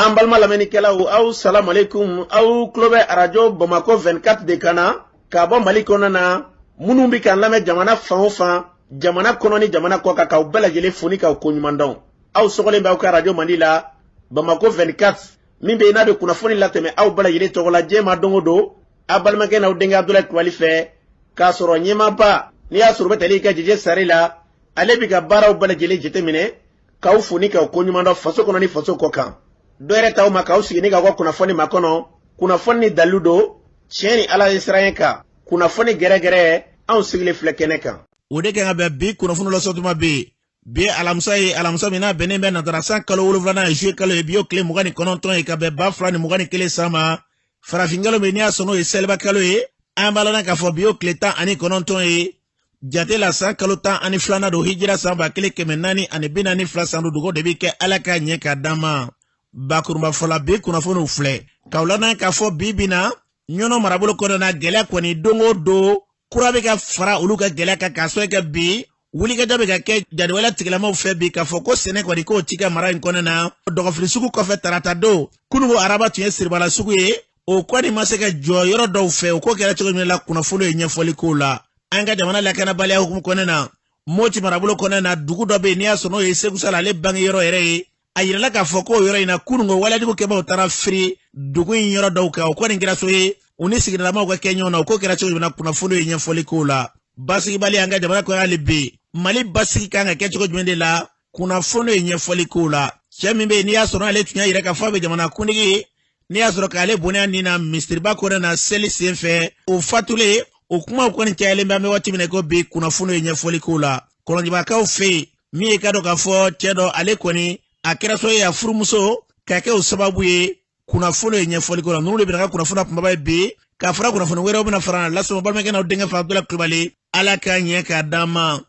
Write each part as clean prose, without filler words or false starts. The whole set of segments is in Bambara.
An balima lamɛnnikɛlaw, aw salamalekun. Aw tulo bɛ Arajo Bamakɔ 24 de kan na k'a bɔ Mali kɔnɔ na. Minnu bɛ k'an lamɛn jamana fan o fan, jamana kɔnɔ ni jamana kɔ kan, k'aw bɛɛ lajɛlen fo ni k'aw koɲuman dɔn. Aw sɔgɔlen bɛ aw ka arajo mandi la, Bamakɔ 24, min bɛ yen n'a bɛ kunnafoni latɛmɛ aw bɛɛ lajɛlen tɔgɔ la diɲɛ ma don o don, aw balimakɛ n'aw denkɛ Abudulayi Kulubali fɛ, k'a sɔrɔ ɲɛmaaba n'i y'a sɔrɔ u bɛ tali kɛ Jeje Sare la, ale bɛ ka baaraw bɛɛ lajɛlen jateminɛ, k'aw fo ni k'aw koɲuman dɔn faso kɔnɔ ni faso kɔ kan. Dɔ yɛrɛ t'aw ma k'aw sigi ni k'aw ka kunnafoni makɔnɔ, kunnafoni ni dalilu don, tiɲɛ ni Ala ye siran kan, kunnafoni gɛrɛgɛrɛ, anw sigilen filɛ kɛnɛ kan. O de kan ka bɛn bi kunnafoni lasɔtuma bɛ yen. Bi ye alamisa ye, alamisa min n'a bɛnnen bɛ natara san kalo 7nan ye, zuye kalo ye, bi y'o tile 29 ye ka bɛn 2021 san ma. Farafinkalo min n'i y'a sɔrɔ n'o ye seliba kalo ye, an b'a lana k'a fɔ bi y'o tile 19 ye jate la, san kalo 12nan don, hijira san 1442 san don. Dugawu de bɛ kɛ Ala ka ɲɛ ka d'an ma. Bakurunba fɔla, bi kunnafoniw filɛ k'aw lana k'a fɔ bi bi na Ɲɔnɔ marabolo kɔnɔna na, gɛlɛya kɔni don o don kura bɛ ka fara olu ka gɛlɛya kan, k'a sababu kɛ bi wulikajɔ bɛ ka kɛ jadiwale tigilamaw fɛ bi k'a fɔ ko sɛnɛ kɔni k'o ti kɛ mara in kɔnɔna na. Dɔgɔfili sugu kɔfɛ tarata don, kununko araba tun ye siribala sugu ye, o kɔni ma se ka jɔ yɔrɔ dɔw fɛ. O ko kɛra cogo min la, kunnafoni ye ɲɛfɔli k'o la. An ka jamana lakanabaliya hukumu kɔnɔna na, Moti marabolo kɔnɔna na, dugu dɔ bɛ yen n'i y'a sɔrɔ n'o ye Segu Sala ale bange yɔrɔ yɛrɛ ye, a yirala k'a fɔ k'o yɔrɔ in na kununko walejugu kɛbaaw taara firi dugu in yɔrɔ dɔw kan. O kɔni kɛra so ye u ni sigidalamaw ka kɛ ɲɔgɔn na. O ko kɛra cogo min na, kunnafoni ye ɲɛfɔli k'o la. Basigibali an ka jamana kɔnɔ hali bi, Mali basigi kan ka kɛ cogo jumɛn de la, kunnafoni ye ɲɛfɔli k'o la. Cɛ min bɛ yen n'i y'a sɔrɔ ale tun y'a yira k'a fɔ a bɛ jamana kuntigi ye, n'i y'a sɔrɔ k'ale bonya nin na misiriba kɔnɔ na seli senfɛ, o fatulen, o kumaw kɔni cayalen bɛ an bɛ waati min na ko bi, kunnafoni ye ɲɛfɔli k'o la. Kɔlɔnjɛbakaw fɛ yen, min ye ka dɔn k'a fɔ cɛ dɔ ale kɔni a kɛra so ye a furumuso ka kɛ o sababu ye, kunnafoni ye ɲɛfɔli k'o la. Ninnu de bɛna ka kunnafoni kunbaba ye bi, k'a fara kunnafoni wɛrɛw bɛna fara lasɔrɔ balimakɛ n'aw denkɛ fɛ Abudulayi Kulubali. Ala ka ɲɛ k'a d'an ma.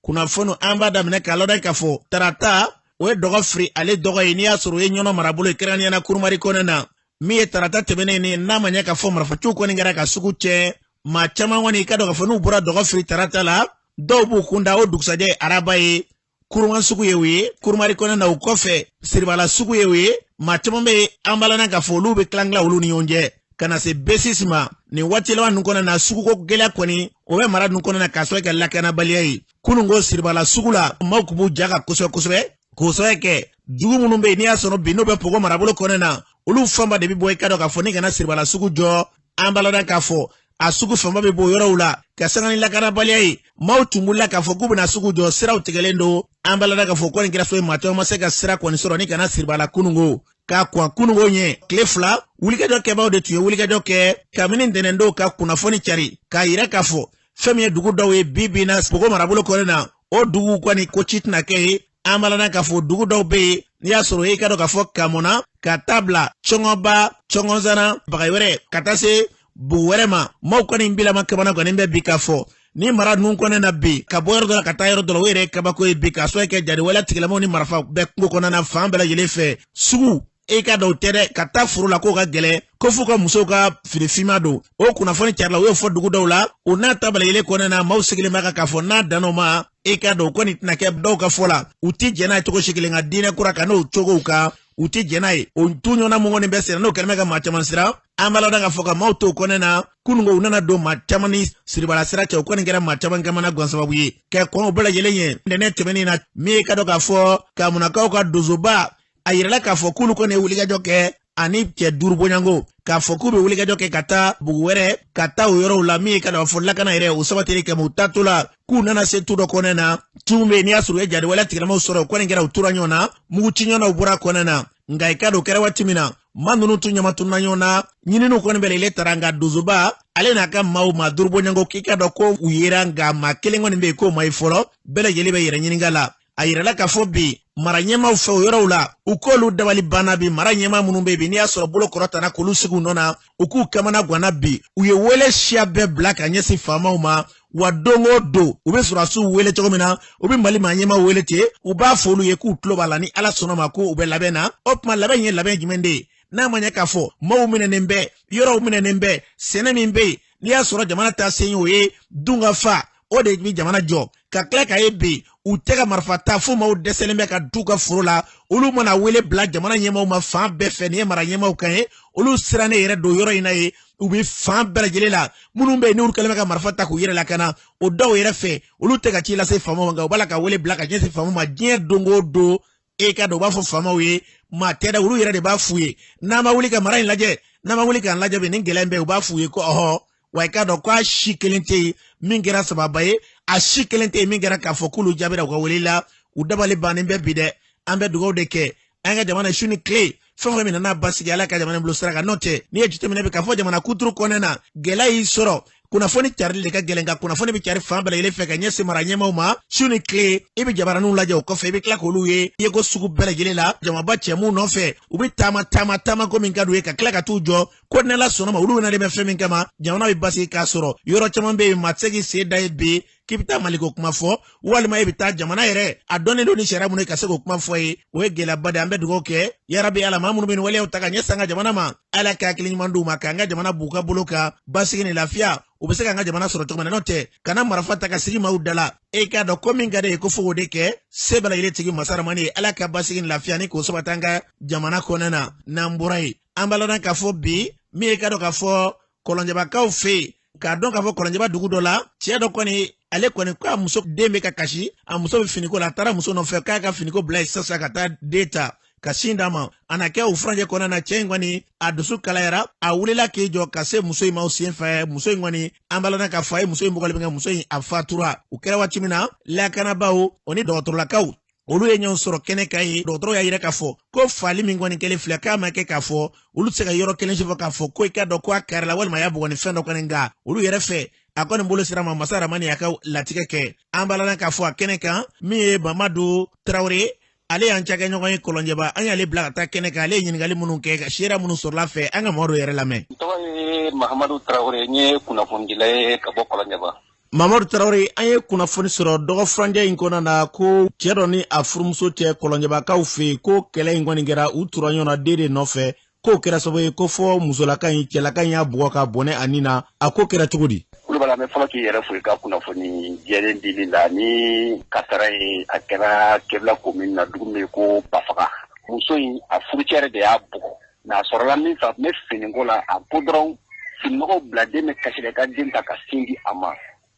Kunnafoni an b'a daminɛ k'a lɔdɔn k'a fɔ tarata, o ye dɔgɔ firi ale dɔgɔ ye, n'i y'a sɔrɔ o ye Ɲɔnɔ marabolo ye, kɛrɛnkɛrɛnnenya la Kurumari kɔnɛ na. Min ye tarata tɛmɛnen ni n'a ma ɲɛ k'a fɔ marifaciw kɔni kɛra ka sugu cɛ, maa caman kɔni ka dɔn k'a fɔ n'u bɔra dɔgɔ firi tarata la, dɔw b'u kun da o dugusajɛ araba ye Kuruma sugu ye, o ye Kurumari kɔnɛ na. O kɔfɛ Siribala sugu ye, o ye maa caman bɛ yen an b'a lana k'a fɔ olu bɛ tilan tilan olu ni ɲɔgɔn cɛ ka na se B6 ma. Nin waati laban ninnu kɔnɔ na, suguko gɛlɛya kɔni o bɛ mara ninnu kɔnɔ na k'a sababu kɛ lakanabaliya ye. Kununko Siribala sugu la, maaw tun b'u ja kan kosɛbɛ kosɛbɛ, k'o sababu kɛ dugu minnu bɛ yen n'i y'a sɔrɔ bi n'o bɛ Pogo marabolo kɔnɔ na, olu fanba de bɛ bɔ i ka dɔn k'a fɔ ni ka na Siribala sugu jɔ. An b'a lana k'a fɔ a sugu fanba bɛ bɔ yɔrɔw la ka sanga ni lakanabaliya ye. Maaw tun wulila k'a fɔ k'u bɛna sugu jɔ, siraw tigɛlen don. An b'a lana k'a fɔ kɔni kɛra so ye, maa caman ma se ka sira kɔni sɔrɔ ni ka na Siribala kununko. K'a kɔn kununko ɲɛ tile 2, wulikajɔ kɛbaaw de tun ye wulikajɔ kɛ kabini ntɛnɛndon ka kunnafoni cari k'a yira k'a fɔ fɛn min ye dugu dɔw ye bi bi na Pogo marabolo kɔnɔ na, o dugu kɔni ko ci tɛna kɛ ye. An b'a lana k'a fɔ dugu dɔw bɛ yen n'i y'a sɔrɔ i ka dɔn k'a fɔ Kamɔna ka taa bila Cɔngɔba, Cɔngɔnsana, Bagayɛrɛ, ka taa se bugu wɛrɛ ma, maaw kɔni bilama kamana kɔni bɛ bi k'a fɔ ni mara ninnu kɔnɔ na bi, ka bɔ yɔrɔ dɔ la ka taa yɔrɔ dɔ la, o yɛrɛ ye kabako ye bi, k'a sababu kɛ jadiwale tigilamaw ni marifa bɛ kungo kɔnɔna na fan bɛɛ lajɛlen fɛ. Sugu e ka dɔw tɛ dɛ, ka taa foro la k'o ka gɛlɛn, ko f'u ka musow ka fini finma don. O kunnafoni carila, u y'o fɔ dugu dɔw la. O n'a ta bɛɛ lajɛlen kɔnɔna na, maaw sigilen b'a kan k'a fɔ n'a dann'o ma, e ka dɔn o kɔni tɛna kɛ. Dɔw ka fɔ la, u ti jɛn n'a ye cogo si kelen ka diinɛ kura kan n'o cogow kan, u ti jɛn n'a ye. O tu ɲɔgɔnna mun kɔni bɛ senna, n'o kɛlen bɛ ka maa caman siran, an b'a ladɔn k'a fɔ ka maaw to o kɔnɛ na. Kununko u nana don maa caman ni siribala sira cɛ, o kɔni kɛra maa caman kamana gan sababu ye ka kɔn o bɛɛ lajɛlen ɲɛ. Ntɛnɛn tɛmɛnen na, min ye ka dɔn k'a fɔ Kamunakaw ka donsoba, a yirala k'a fɔ k'olu kɔni ye wulikajɔ kɛ ani cɛ 5 bɔɲɔgɔnko, k'a fɔ k'u bɛ wulikajɔ kɛ ka taa bugu wɛrɛ, ka taa o yɔrɔw la, min ye ka dɔn fɔ lakana yɛrɛ o sabatili kama. U taatɔ la, k'u nana se tu dɔ kɔnɛ na, tu min bɛ yen n'i y'a sɔrɔ u ye jadiwale tigilamaw sɔrɔ, o kɔni kɛra u tora ɲɔgɔn na, mugu ci ɲɔgɔnnaw bɔra kɔnɛ na. Nka i ka dɔn o kɛra waati min na, maa ninnu tun ɲama tununa ɲɔgɔn na, ɲininiw kɔni bɛɛ lajɛlen taara, nka donsoba ale n'a ka maaw maa 5 bɔɲɔgɔnko, k'i ka dɔn ko u yera, nka maa kelen kɔni bɛ yen k'o ma ye fɔlɔ. Bɛɛ lajɛlen bɛ yɛrɛ ɲininka la. A yirala k'a fɔ bi mara ɲɛmaaw fɛ o yɔrɔw la, u k'olu dabali banna bi. Mara ɲɛmaa minnu bɛ bi n'i y'a sɔrɔ bolo kɔrɔtana k'olu sigi u nɔ na, u k'u kamana ganna bi. U ye wele siya bɛɛ bila ka ɲɛsin faamaw ma, wa don o don u bɛ sɔrɔdasiw wele cogo min na, u bɛ Mali maa ɲɛmaaw wele ten, u b'a fɔ olu ye k'u tulo b'a la, ni Ala sɔnna ma ko u bɛ labɛn na. O tuma labɛn ye labɛn jumɛn de ye, n'a ma ɲɛ k'a fɔ maaw minɛnen bɛ, yɔrɔw minɛnen bɛ, sɛnɛ min bɛ yen n'i y'a sɔrɔ jamana ta sen ye, o ye dunkafa, o de bɛ jamana jɔ, ka tila k'a ye bi u tɛ ka marifa ta fo maaw dɛsɛlen bɛ ka du ka foro la. Olu mana wele bila jamana ɲɛmaaw ma fan bɛɛ fɛ, nin ye mara ɲɛmaaw kan ye, olu sirannen yɛrɛ don yɔrɔ in na ye. U bɛ fan bɛɛ lajɛlen la, minnu bɛ yen n'olu kɛlen bɛ ka marifa ta k'u yɛrɛ lakana, o dɔw yɛrɛ fɛ, olu tɛ ka ci lase faamaw ma, nka u b'a la ka wele bila ka ɲɛsin faamaw ma diɲɛ don o don. E ka dɔn, u b'a fɔ faamaw ye, maa tɛ dɛ, olu yɛrɛ de b'a f'u ye, n'an ma wuli ka mara in lajɛ, n'an ma wuli k'an lajɛ bi, nin gɛlɛya in bɛ, u b'a f'u ye ko ɔhɔ. Wa i k'a dɔn k'a si kelen tɛ yen min kɛra sababa ye, a si kelen tɛ yen min kɛra k'a fɔ k'olu jaabira u ka wele la. U dabali bannen bɛ bi dɛ. An bɛ dugawu de kɛ an ka jamana su ni tile, fɛn fɛn min nana basigi, Ala ka jamana bolo sira kan. N'o tɛ, n'i ye jateminɛ bi k'a fɔ jamana kuturu kɔnɔna na, gɛlɛya y'i sɔrɔ, kunnafoni carili de ka gɛlɛn, nka kunnafoni bɛ cari fan bɛɛ lajɛlen fɛ ka ɲɛsin mara ɲɛmaaw ma su ni tile. I bɛ jabaraninw lajɛ, o kɔfɛ i bɛ tila k'olu ye yeko sugu bɛɛ lajɛlen la, jamaba cɛ mun nɔfɛ, u bɛ taama taama taama ko min ka d'u ye, ka tila ka t'u jɔ ko n'Ala sɔnna ma, olu nalen bɛ fɛn min kama, jamana bɛ basigi. K'a sɔrɔ yɔrɔ caman bɛ yen, maa tɛ se k'i sen da ye bi k'i bɛ taa Maliko kuma fɔ, walima e bɛ taa jamana yɛrɛ a dɔnnen don ni sariya minnu ye ka se k'o kuma fɔ ye, o ye gɛlɛyaba de ye. An bɛ dugawu kɛ yarabi Ala, maa minnu bɛ nin waleyaw ta ka ɲɛsin an ka jamana ma, Ala ka hakili ɲuman d'u ma, k'an ka jamana b'u ka bolo kan, basigi ni lafiya, u bɛ se k'an ka jamana sɔrɔ cogo min na. N'o tɛ, kana marifa ta ka sigi maaw da la, e k'a dɔn ko min ka di ye ko fo k'o de kɛ. Se bɛɛ lajɛlen tigi masaramani ye, Ala ka basigi ni lafiya ni k'o sabati an ka jamana kɔnɔna na. N'an bɔra yen, an b'a ladɔn k'a fɔ bi min ye, k'a dɔn k'a fɔ Kɔlɔnjɛbakaw fɛ yen, k'a dɔn k'a fɔ Kɔlɔnjɛba dugu dɔ la, cɛ dɔ kɔni, ale kɔni ko a muso den bɛ ka kasi, a muso bɛ finiko la, a taara muso nɔfɛ k'a ka finiko bila yen sisan ka taa den ta ka sin d'a ma. A na kɛ o furancɛ kɔnɔna na, cɛ in kɔni a dusu kalayara, a wulila k'i jɔ ka se muso in ma o sen fɛ. Muso in kɔni, an b'a ladɔn k'a fɔ a ye muso in bugɔli min kɛ, muso in a fatura. O kɛra waati min na, lakanabaaw o ni dɔgɔtɔrɔlakaw, olu ye ɲɔgɔn sɔrɔ kɛnɛ kan ye. Dɔgɔtɔrɔw y'a yira k'a fɔ ko fali min kɔni kɛlen filɛ, k'a ma kɛ k'a fɔ olu tɛ se ka yɔrɔ kelen si fɔ k'a fɔ ko i k'a dɔn ko a karila walima a y'a bugɔ ni fɛn dɔ kɔni, nka olu yɛrɛ fɛ, a kɔni bolo sira ma, masa Ramani y'a ka latigɛ kɛ. An b'a ladɔn k'a fɔ a kɛnɛ kan, min ye Mamadu Tarawele, ale y'an cakɛɲɔgɔn ye Kɔlɔnjɛba, an y'ale bila ka taa kɛnɛ kan. Ale ye ɲininkali minnu kɛ, ka seereya minnu sɔrɔla fɛ, an ka Mamadu yɛrɛ lamɛn. N tɔgɔ ye Mahamadu Tarawele, n ye kunnafonidila ye ka bɔ Kɔlɔnjɛba. Mamadu Tarawele, an ye kunnafoni sɔrɔ dɔgɔ furancɛ in kɔnɔna na ko cɛ dɔ ni a furumuso cɛ Kɔlɔnjɛbakaw fɛ yen, ko kɛlɛ in kɔni kɛra, u tura ɲɔgɔn na den de nɔfɛ, k'o kɛra sababu ye ko fɔ musolaka in, cɛlaka in y'a bugɔ ka bɔnɛ a nin na. A ko kɛra cogo di? Kulubali, an bɛ fɔlɔ k'i yɛrɛ fo i ka kunnafoni jɛlen dili la. Ni kasara ye, a kɛra Kebila commune na, dugu min ko Bafaga. Muso in, a furucɛ yɛrɛ de y'a bugɔ, mais a sɔrɔla min fɛ, a tun bɛ finiko la. A ko dɔrɔn fininɔgɔw bila, den bɛ kasi la, i ka den ta ka sin di a ma.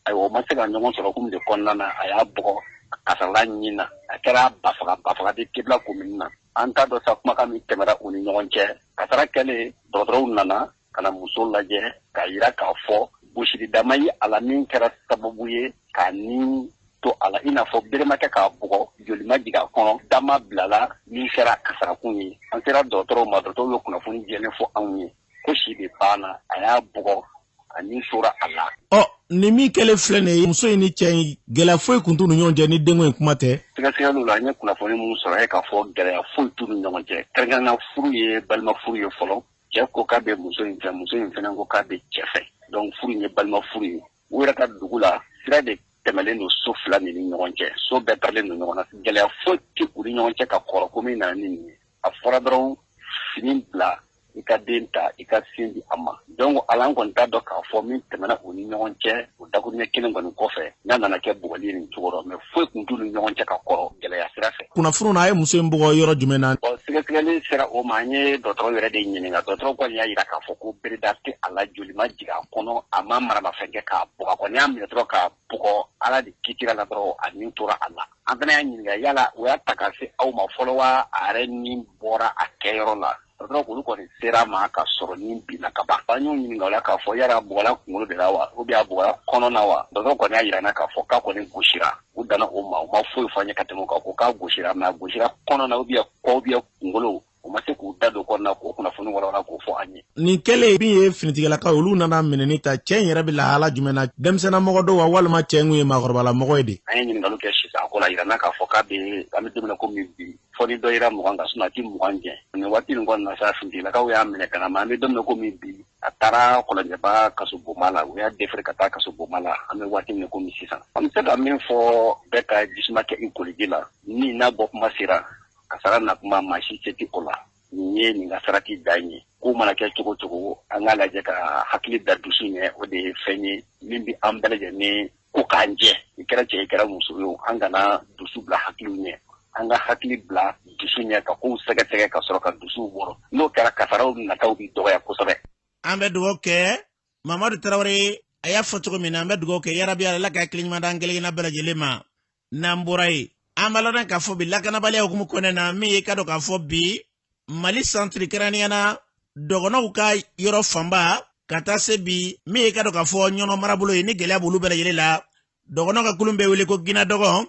Ayiwa, o ma se ka ɲɔgɔn sɔrɔ komi de kɔnɔna na, a y'a bugɔ kasarala ɲin na. A kɛra Bafaga, Bafaga de Kebila commune na. An t'a dɔn sa kumakan min tɛmɛra u ni ɲɔgɔn cɛ. Kasara kɛlen, dɔgɔtɔrɔw nana ka na muso lajɛ k'a yira k'a fɔ gosili dama ye a la min kɛra sababu ye k'a ni to a la, i n'a fɔ bere ma kɛ k'a bugɔ, joli ma jigin a kɔnɔ, dama bilala min kɛra kasarakun ye. An sera dɔgɔtɔrɔw ma, dɔgɔtɔrɔw ye kunnafoni jɛlen fɔ anw ye ko si de banna, a y'a bugɔ, a ni tora a la. Ɔ, nin min kɛlen filɛ nin ye, muso in ni cɛ in, gɛlɛya foyi kun t'u ni ɲɔgɔn cɛ ni denko in kuma tɛ? Sɛgɛsɛgɛliw la, an ye kunnafoni min sɔrɔ ye k'a fɔ gɛlɛya foyi t'u ni ɲɔgɔn cɛ. Kɛrɛnkɛrɛnnenya, furu ye balima furu ye fɔlɔ. Cɛ ko k'a bɛ muso in fɛ, muso in fana ko k'a bɛ cɛ fɛ, donc furu in ye balima furu ye. U yɛrɛ ka dugu la, sira de tɛmɛlen don so fila ni ɲɔgɔn cɛ, so bɛɛ parelen don ɲɔgɔn na. Gɛlɛya foyi tɛ u ni ɲɔgɔn cɛ ka kɔrɔ ko min nana ni nin ye. A fɔra dɔrɔn fini bila, i ka den ta, i ka sin di a ma. Donc ala, an kɔni t'a dɔn k'a fɔ min tɛmɛna u ni ɲɔgɔn cɛ o dakuruɲɛ kelen kɔni kɔfɛ, n'a nana kɛ bugɔli ye nin cogo rɔ, mais foyi tun t'u ni ɲɔgɔn cɛ ka kɔrɔ gɛlɛya sira fɛ. Kunnafoniw na, a ye muso in bugɔ yɔrɔ jumɛn na? Ɔ, sɛgɛsɛgɛli sera o ma, an ye dɔgɔtɔrɔ yɛrɛ de ɲininka. Dɔgɔtɔrɔ kɔni y'a yira k'a fɔ ko bereda tɛ a la, joli ma jigin a kɔnɔ, a ma maramafɛn kɛ k'a bugɔ. A kɔni y'a minɛ dɔrɔn k'a bugɔ, Ala de kitira la dɔrɔn, a ni tora a la. An fana y'a ɲininka yala o y'a ta ka se aw ma fɔlɔ wa, a yɛrɛ ni bɔra a kɛyɔrɔ la? Dɔgɔtɔrɔ olu kɔni sera ma ka sɔrɔ ni binna ka ban. An y'u ɲininka o la k'a fɔ yala a bugɔla kunkolo de la wa, ou bien a bugɔla kɔnɔ na wa? Dɔgɔtɔrɔ kɔni y'a yira n na k'a fɔ k'a kɔni gosira. U danna o ma, u ma foyi fɔ an ye ka tɛmɛ o kan, ko k'a gosira, mais a gosira kɔnɔ na ou bien kɔ ou bien kunkolo, u ma se k'u da don kɔnɔna k'o kunnafoni walawala k'o fɔ an ye. Nin kɛlen min ye, finitigilakaw olu nana minɛni ta, cɛ in yɛrɛ bɛ lahala jumɛn na? Denmisɛnnamɔgɔ don wa, walima cɛ in kun ye maakɔrɔbalamɔgɔ ye de? An ye ɲininkaliw kɛ sisan a ko la, yira n na k'a fɔ k'a bɛ, an bɛ don min na komi bi, fɔ ni dɔ yera 20 kan, sinon a tɛ 20 jɛ. Nin waati nin kɔni na sa, finitigilakaw y'a minɛ ka na ma, an bɛ don min na komi bi, a taara Kɔlɔnjɛba kasobonba la, u y'a déféré ka taa kasobonba la. An bɛ waati min na komi sisan, an bɛ se ka min fɔ, bɛɛ ka jisuma kɛ i koliji la. Ni n'a bɔ kuma sera, kasara na kuma, maa si se tɛ o la. Nin ye nin ka sarati dan ye. Ko mana kɛ cogo cogo, an k'a lajɛ ka hakili da dusu ɲɛ. O de ye fɛn ye min bɛ an bɛɛ lajɛlen ko k'an jɛ. I kɛra cɛ, i kɛra muso ye, an kana dusu bila hakiliw ɲɛ. An ka hakili bila dusu ɲɛ ka kow sɛgɛsɛgɛ ka sɔrɔ ka dusuw wɔrɔ. N'o kɛra, kasaraw nataw bɛ dɔgɔya kosɛbɛ. An bɛ dugawu kɛ Mamadu Tarawele, a y'a fɔ cogo min na, an bɛ dugawu kɛ yarabi Ala ka hakili ɲuman d'an kelenkelenna bɛɛ lajɛlen ma. N'an bɔra yen, an b'a ladɔn k'a fɔ bi lakanabaliya hukumu kɔnɔna na, min ye ka dɔn k'a fɔ bi Mali santiri kɛrɛnkɛrɛnnenya na dɔgɔnɔw ka yɔrɔ fanba ka taa se bi min ye ka dɔn k'a fɔ Ɲɔnɔ marabolo ye, ni gɛlɛya b'olu bɛɛ lajɛlen la. Dɔgɔnɔ ka kulun bɛ wele ko Gina Dɔgɔn,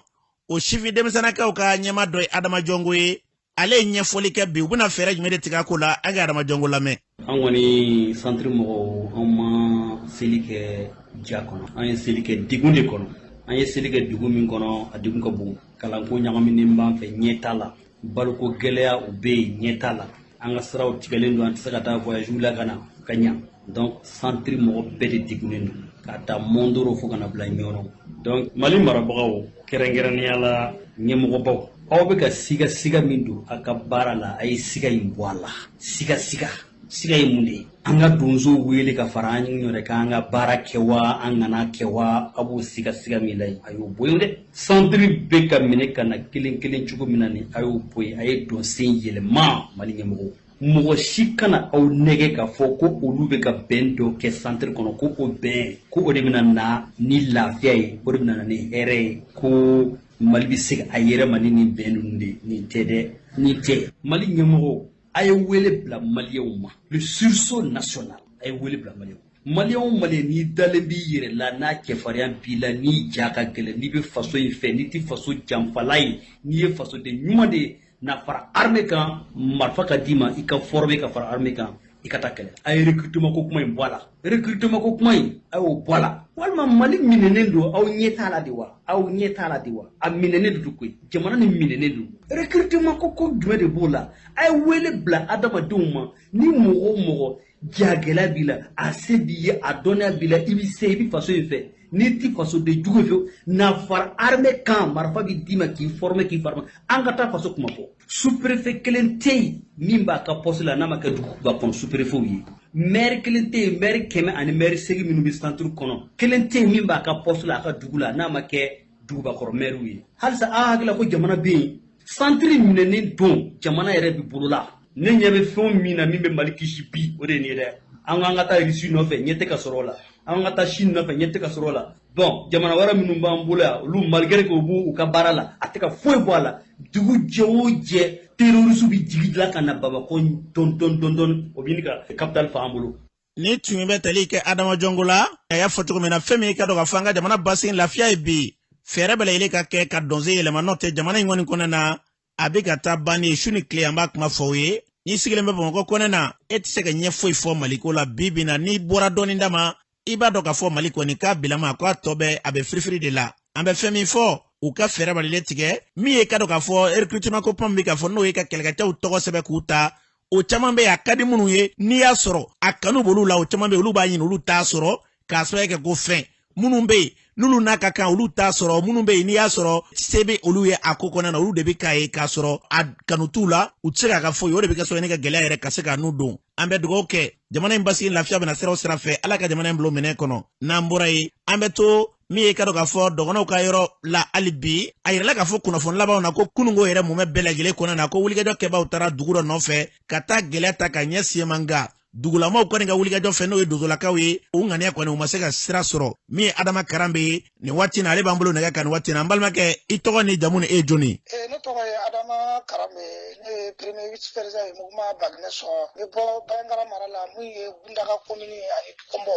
o sifin denmisɛnninkaw ka ɲɛma dɔ ye Adama Jɔngo ye. Ale ye ɲɛfɔli kɛ bi u bɛna fɛɛrɛ jumɛn de tigɛ a ko la. An ka Adama Jɔngo lamɛn. An kɔni santiri mɔgɔw, an ma seli kɛ ja kɔnɔ, an ye seli kɛ degun de kɔnɔ. An ye seli kɛ dugu min kɔnɔ, a degun ka bon. Kalanko ɲagaminen b'an fɛ, ɲɛ t'a la. Baloko gɛlɛya o bɛ yen, ɲɛ t'a la. An ka siraw tigɛlen don, an tɛ se ka taa voyage la ka na ka ɲa. Donc santiri mɔgɔ bɛɛ de degunnen don, k'a ta Mondoro fo ka na bila Ɲɔnɔ. Donc Mali marabagaw, kɛrɛnkɛrɛnnenya la ɲɛmɔgɔbaw, aw bɛ ka siga siga min don a ka baara la, a ye siga in bɔ a la. Siga siga siga ye mun de ye? An ka donsow wele ka fara an yɛrɛ kan, an ka baara kɛ wa an kana kɛ wa, a b'o siga siga min la yen, a y'o bɔ yen dɛ. Santiri bɛ ka minɛ ka na kelen kelen cogo min na nin, a y'o bɔ yen. A ye dɔnsen yɛlɛma. Mali ɲɛmɔgɔw, mɔgɔ si kana aw nɛgɛ k'a fɔ ko olu bɛ ka bɛn dɔ kɛ santiri kɔnɔ, ko o bɛn, ko o de bɛna na ni lafiya ye, o de bɛna na ni hɛrɛ ye, ko Mali bɛ se a yɛrɛ ma ni nin bɛn ninnu de. Nin tɛ dɛ, nin tɛ. Mali ɲɛmɔgɔw, a ye wele bila maliyɛnw ma, le sursaut national. A ye wele bila maliyɛnw, maliyɛn o maliyɛn, n'i dalen b'i yɛrɛ la, n'a cɛfarinya b'i la, n'i ja ka gɛlɛn, n'i bɛ faso in fɛ, n'i tɛ faso janfala ye, n'i ye fasoden ɲuman de ye, na fara armée kan, marifa ka d'i ma, i ka former ka fara armée kan, i ka taa kɛlɛ. A ye recrutement ko kuma in bɔ a la. Recrutement ko kuma in, a y'o bɔ a la. Walima Mali minɛnen don, aw ɲɛ t'a la de wa? Aw ɲɛ t'a la de wa? A minɛnen don koyi, jamana ni minɛnen don. Recrutement ko jumɛn de b'o la? A ye wele bila adamadenw ma. Ni mɔgɔ o mɔgɔ jagɛlɛya b'i la, a se b'i ye, a dɔnniya b'i la, i bɛ se, i bɛ faso in fɛ, n'i ti fasoden jugu fɛ, na fara armée kan, marifa bɛ d'i ma k'i former, k'i former, an ka taa faso kuma fɔ. Sous-préfet kelen tɛ yen min b'a ka poste la n'a ma kɛ duguba kɔnɔ sous-préfet ye. Maire kelen tɛ yen, maire 180 minnu bɛ centre kɔnɔ, kelen tɛ yen min b'a ka poste la a ka dugu la n'a ma kɛ dugubakɔrɔ maire ye. Halisa aw hakili la ko jamana bɛ yen, centre minɛnen don, jamana yɛrɛ bɛ bolo la. Ne ɲɛ bɛ fɛn min na min bɛ Mali kisi bi, o de ye nin ye dɛ. An k'an ka taa Russie nɔfɛ, ɲɛ tɛ ka sɔrɔ o la. An ka taa Chine nɔfɛ, ɲɛ tɛ ka sɔrɔ o la. Bon, jamana wɛrɛ minnu b'an bolo yan, olu malgré que u b'u ka baara la, a tɛ ka foyi bɔ a la. Dugu jɛ o jɛ, terroriste bɛ jigi dilan ka na Bamakɔ dɔɔni dɔɔni dɔɔni dɔɔni, o bɛ ɲini ka capital fa an bolo. Ni tun bɛ tali kɛ Adama Jɔngo la, a y'a fɔ cogo min na, fɛn min ka dɔn k'a fɔ an ka jamana basigi lafiya ye bi, fɛɛrɛ bɛɛ lajɛlen ka kɛ ka dɔnsen yɛlɛma. N'o tɛ, jamana in kɔni kɔnɔna na, a bɛ ka taa ban ye su ni tile. An b'a kuma fɔ o ye, n'i sigilen bɛ Bamakɔ kɔnɛ na, e tɛ se ka ɲɛ foyi fɔ Maliko la. Bi bi na, n'i bɔra dɔɔni da ma, i b'a dɔn k'a fɔ Mali kɔni k'a bilama k'a tɔ bɛɛ a bɛ firifiri de la. An bɛ fɛn min fɔ, u ka fɛɛrɛ balilen tigɛ. Min ye ka dɔn k'a fɔ recrutement ko kuma min bɛ k'a fɔ, n'o ye ka kɛlɛkɛcɛw tɔgɔ sɛbɛn k'u ta, o caman bɛ yen, a ka di minnu ye, n'i y'a sɔrɔ a kanu b'olu la, o caman bɛ yen, olu b'a ɲini, olu t'a sɔrɔ, k'a sababu kɛ ko fɛn minnu bɛ yen n'olu n'a ka kan, olu t'a sɔrɔ. Minnu bɛ yen, n'i y'a sɔrɔ se bɛ olu ye a ko kɔnɔna na, olu de bɛ k'a ye k'a sɔrɔ a kanu t'u la, u tɛ se k'a ka foyi. O de bɛ kɛ sababu ye ne ka gɛlɛya yɛrɛ ka se ka n'u don. An bɛ dugawu kɛ jamana in basigi, lafiya bɛna siraw sira fɛ, Ala ka jamana in bila minɛn kɔnɔ. N'an bɔra yen, an bɛ to min ye ka dɔn k'a fɔ dɔgɔnɔw ka yɔrɔ la hali bi. A yirala k'a fɔ kunnafoni labanw na ko kununko yɛrɛ mumɛ bɛɛ lajɛlen kɔnɔ na, ko wulikajɔ kɛbaw taara dugu dɔ nɔfɛ ka taa gɛlɛya ta ka ɲɛ Siyemanga dugulamaw kɔni ka wulikajɔ fɛ, n'o ye dozolakaw ye, u ŋaniya kɔni, u ma se ka sira sɔrɔ. Min ye Adama Karanbe ye nin waati na, ale b'an bolo nɛgɛ kan nin waati na. An balimakɛ, i tɔgɔ ni jamu ni e ye jɔni? Ne tɔgɔ ye Adama Karanbe, ne ye premier vice président ye mouvement Baginɛ Sɔn. N bɛ bɔ Bandiagara mara la, mun ye Gundaga commune ani Kɔnbɔ.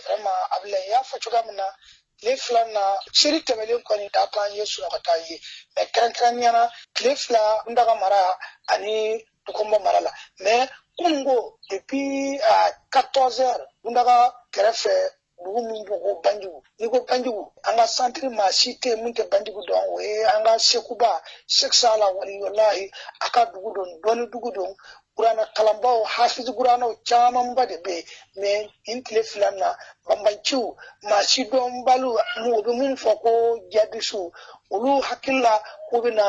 Vraiment, Abulayi y'a fɔ cogoya min na, tile 2 na seli tɛmɛlen kɔni da t'an ye sunɔgɔ ye, mais kɛrɛnkɛrɛnnenya la tile 2 Gundaga mara ani Kɔnbɔ mara la. Mais kununko, depuis à 14 heures, Gundaga kɛrɛfɛ dugu min ko ko Banjugu, n'i ko Banjugu, an ka centre, maa si tɛ yen mun tɛ Banjugu dɔn. O ye an ka Sekuba Sek Sala waliyulahi, a ka dugu don, dɔnni dugu don, kuranɛ kalanbaw, hafiz kuranɛw camanba de bɛ yen. Mais nin tile 2 na, banbanciw, maa si dɔnbaliw, o bɛ mun fɔ ko jihadisiw, olu hakili la k'u bɛna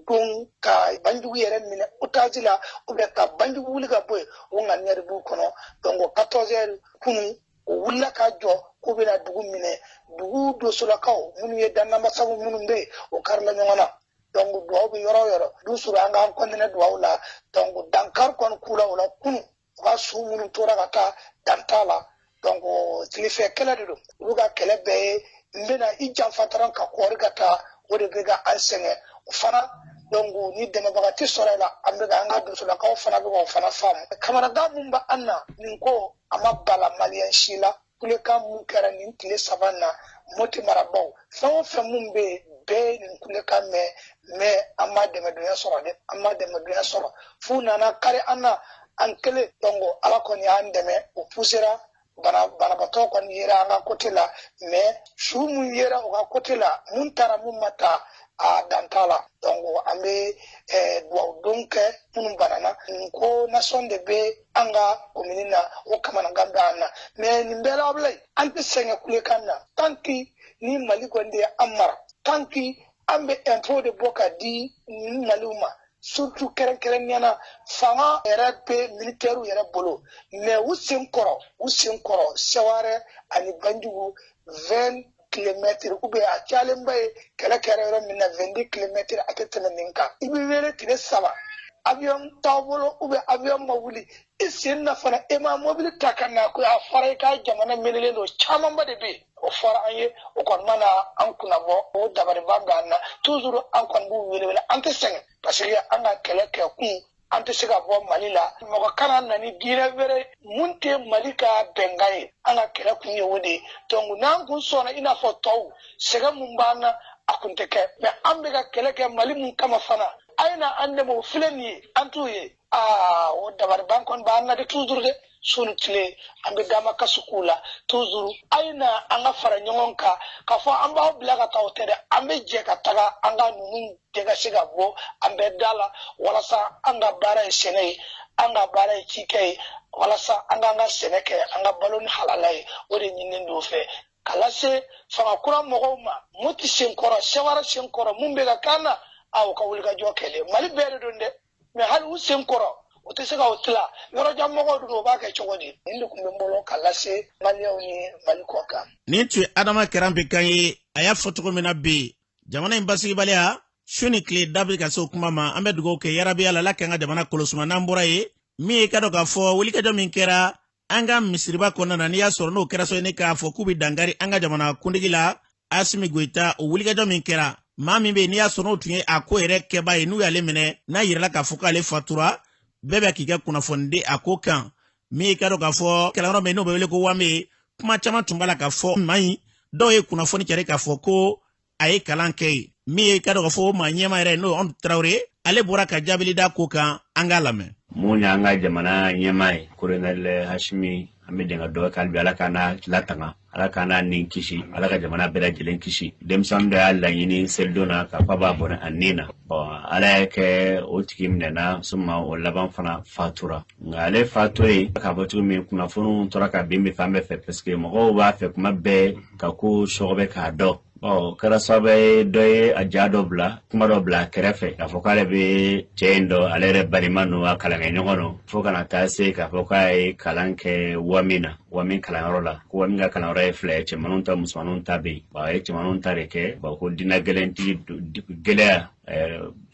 don ka Banjugu yɛrɛ minɛ otage la, ou bien ka Banjugu wuli ka bɔ yen, o ŋaniya de b'u kɔnɔ. Donc 14 heures kunun, o wulila ka jɔ k'u bɛna dugu minɛ. Dugu dosolakaw minnu ye dannamasaw minnu bɛ yen, o karila ɲɔgɔn na. Donc duwawu bɛ yɔrɔ o yɔrɔ du sɔrɔ an k'an kɔntinɛ duwawu la. Donc dankari kɔni k'u la o la kunun, u ka su minnu tora ka taa dan t'a la. Donc tilefɛ kɛlɛ de don, olu ka kɛlɛ bɛɛ ye n bɛna i janfa dɔrɔn ka kɔɔri ka taa, o de bɛ ka an sɛgɛn o fana. Donc ni dɛmɛbaga tɛ sɔrɔ la, an bɛ ka an ka dusulakaw fana bɛ k'o fana faamu. Kamanagan mun bɛ an na nin ko a ma bala maliyɛn si la. Kulekan mun kɛra nin tile 3 na Moti marabaw, fɛn o fɛn mun bɛ yen, bɛɛ ye nin kulekan mɛn, mais an ma dɛmɛdonya sɔrɔ dɛ, an ma dɛmɛdonya sɔrɔ f'u nana kari an na an kelen. Donc Ala kɔni y'an dɛmɛ, o poussera banabaatɔ kɔni yera an ka côté la, mais su mun yera u ka côté la, mun taara mun ma taa, a dan t'a la. Donc an bɛ duwawu don kɛ minnu banana. Nin ko nasɔn de bɛ an ka komini na, o kamanagan bɛ an na. Mais nin bɛɛ la Abulayi, an tɛ sɛgɛn kulekan na tant que ni Mali kɔni de ye an mara, tant que an bɛ impôt de bɔ ka di nin Maliw ma, surtout kɛrɛnkɛrɛnnenya la fanga yɛrɛ bɛ militaires yɛrɛ bolo, mais u sen kɔrɔ Seware ani Banjugu 20 kilomètres ou bien a cayalenba ye kɛlɛ kɛra yɔrɔ min na 22 kilomètres, a tɛ tɛmɛ nin kan. I bɛ wele tile 3, avion t'aw bolo ou bien avion ma wuli i sen na fana, e ma mobili ta ka na ko a fɔra i ka jamana melelen don, camanba de bɛ yen. O fɔra an ye, o kɔni mana an kunna bɔ, o dabaliban bɛ an na toujours. An kɔni b'u wele wele, an tɛ sɛgɛn parce que an ka kɛlɛ kɛ kun, an tɛ se ka bɔ Mali la. Mɔgɔ kana na ni diinɛ wɛrɛ mun tɛ Mali ka bɛnkan ye, an ka kɛlɛ kun ye o de ye. Donc n'an kun sɔnna i n'a fɔ tɔw, sɛgɛn mun b'an na a kun tɛ kɛ, mais an bɛ ka kɛlɛ kɛ Mali mun kama fana, a ye na an dɛmɛ, o filɛ nin ye, an t'u ye. Aa, o dabaliban kɔni b'an na de toujours dɛ, su ni tile an bɛ dama kasi k'u la toujours. A ye na an ka fara ɲɔgɔn kan k'a fɔ an b'aw bila ka taa, o tɛ dɛ, an bɛ jɛ ka taga an ka ninnu dégagé ka bɔ an bɛɛ da la, walasa an ka baara ye sɛnɛ ye, an ka baara ye cikɛ ye, walasa an k'an ka sɛnɛ kɛ, an ka balo ni halala ye. O de ɲininen don fɛ ka lase fanga kura mɔgɔw ma, Moti senkɔrɔ, Seware senkɔrɔ, mun bɛ ka k'an na, a u ka wulikajɔ kɛlɛ. Mali bɛɛ de don dɛ, mais hali u senkɔrɔ o tɛ se ka o tila, yɔrɔjan mɔgɔw dun o b'a kɛ cogo di? Nin de tun bɛ n bolo ka lase maliyɛnw ni Mali kɔ kan. Nin tun ye Adama Karanpe kan ye. A y'a fɔ cogo min na bi, jamana in basigibaliya su ni tile da bɛ ka se o kuma ma. An bɛ dugawu kɛ yarabi Ala la k'an ka jamana kolosuma. N'an bɔra yen, min ye ka dɔn k'a fɔ wulikajɔ min kɛra an ka misiriba kɔnɔna na, n'i y'a sɔrɔ n'o kɛra so ye ne k'a fɔ k'u bɛ dankari an ka jamana kuntigi la Asimi Goyita, o wulikajɔ min kɛra, maa min bɛ yen n'i y'a sɔrɔ n'o tun ye a ko yɛrɛ kɛbaa ye, n'u y'ale minɛ, n'a yirala k'a fɔ k'ale fatura, bɛɛ bɛ k'i ka kunnafoni di a ko kan. Min ye ka dɔn k'a fɔ kalanyɔrɔ min n'o bɛ wele ko Wame, kuma caman tun b'a la k'a fɔ maa in, dɔw ye kunnafoni cari k'a fɔ ko a ye kalan kɛ yen. Min ye ka dɔn k'a fɔ maa ɲɛmaa yɛrɛ n'o ye Ɔntu Tarawele, ale bɔra ka jaabili da ko kan, an k'a lamɛn. Mun y'an ka jamana ɲɛmaa ye, Colonel Hashimi, an bɛ dɛmɛ dɔ kɛ hali bi, Ala k'an n'a latanga, Ala k'an n'a nin kisi, Ala ka jamana bɛɛ lajɛlen kisi. Denmisɛnnin dɔ y'a laɲini selidon na k'a fɔ a b'a bɔnɛ a nin na. Bon, Ala y'a kɛ o tigi minɛna, suma o laban fana fatura. Nka ale fatɔ ye k'a fɔ cogo min, kunnafoniw tora ka bin bɛ fan bɛɛ fɛ, parce que mɔgɔw b'a fɛ kuma bɛɛ ka ko sɔgɔbɛ k'a dɔn. Ɔ kɛra sababu ye dɔ ye a ja dɔ bila, kuma dɔ bila a kɛrɛfɛ k'a fɔ k'ale bɛ cɛ in dɔn, ale yɛrɛ balima don, a kalankɛɲɔgɔn don, fo kana taa se k'a fɔ k'a ye kalan kɛ Wami na, Wami kalanyɔrɔ la. Ko Wami ka kalanyɔrɔ ye fila ye, cɛmanninw ta, musomanninw ta bɛ yen. A ye cɛmanninw ta de kɛ, ko diinɛ gɛlɛntigi gɛlɛya.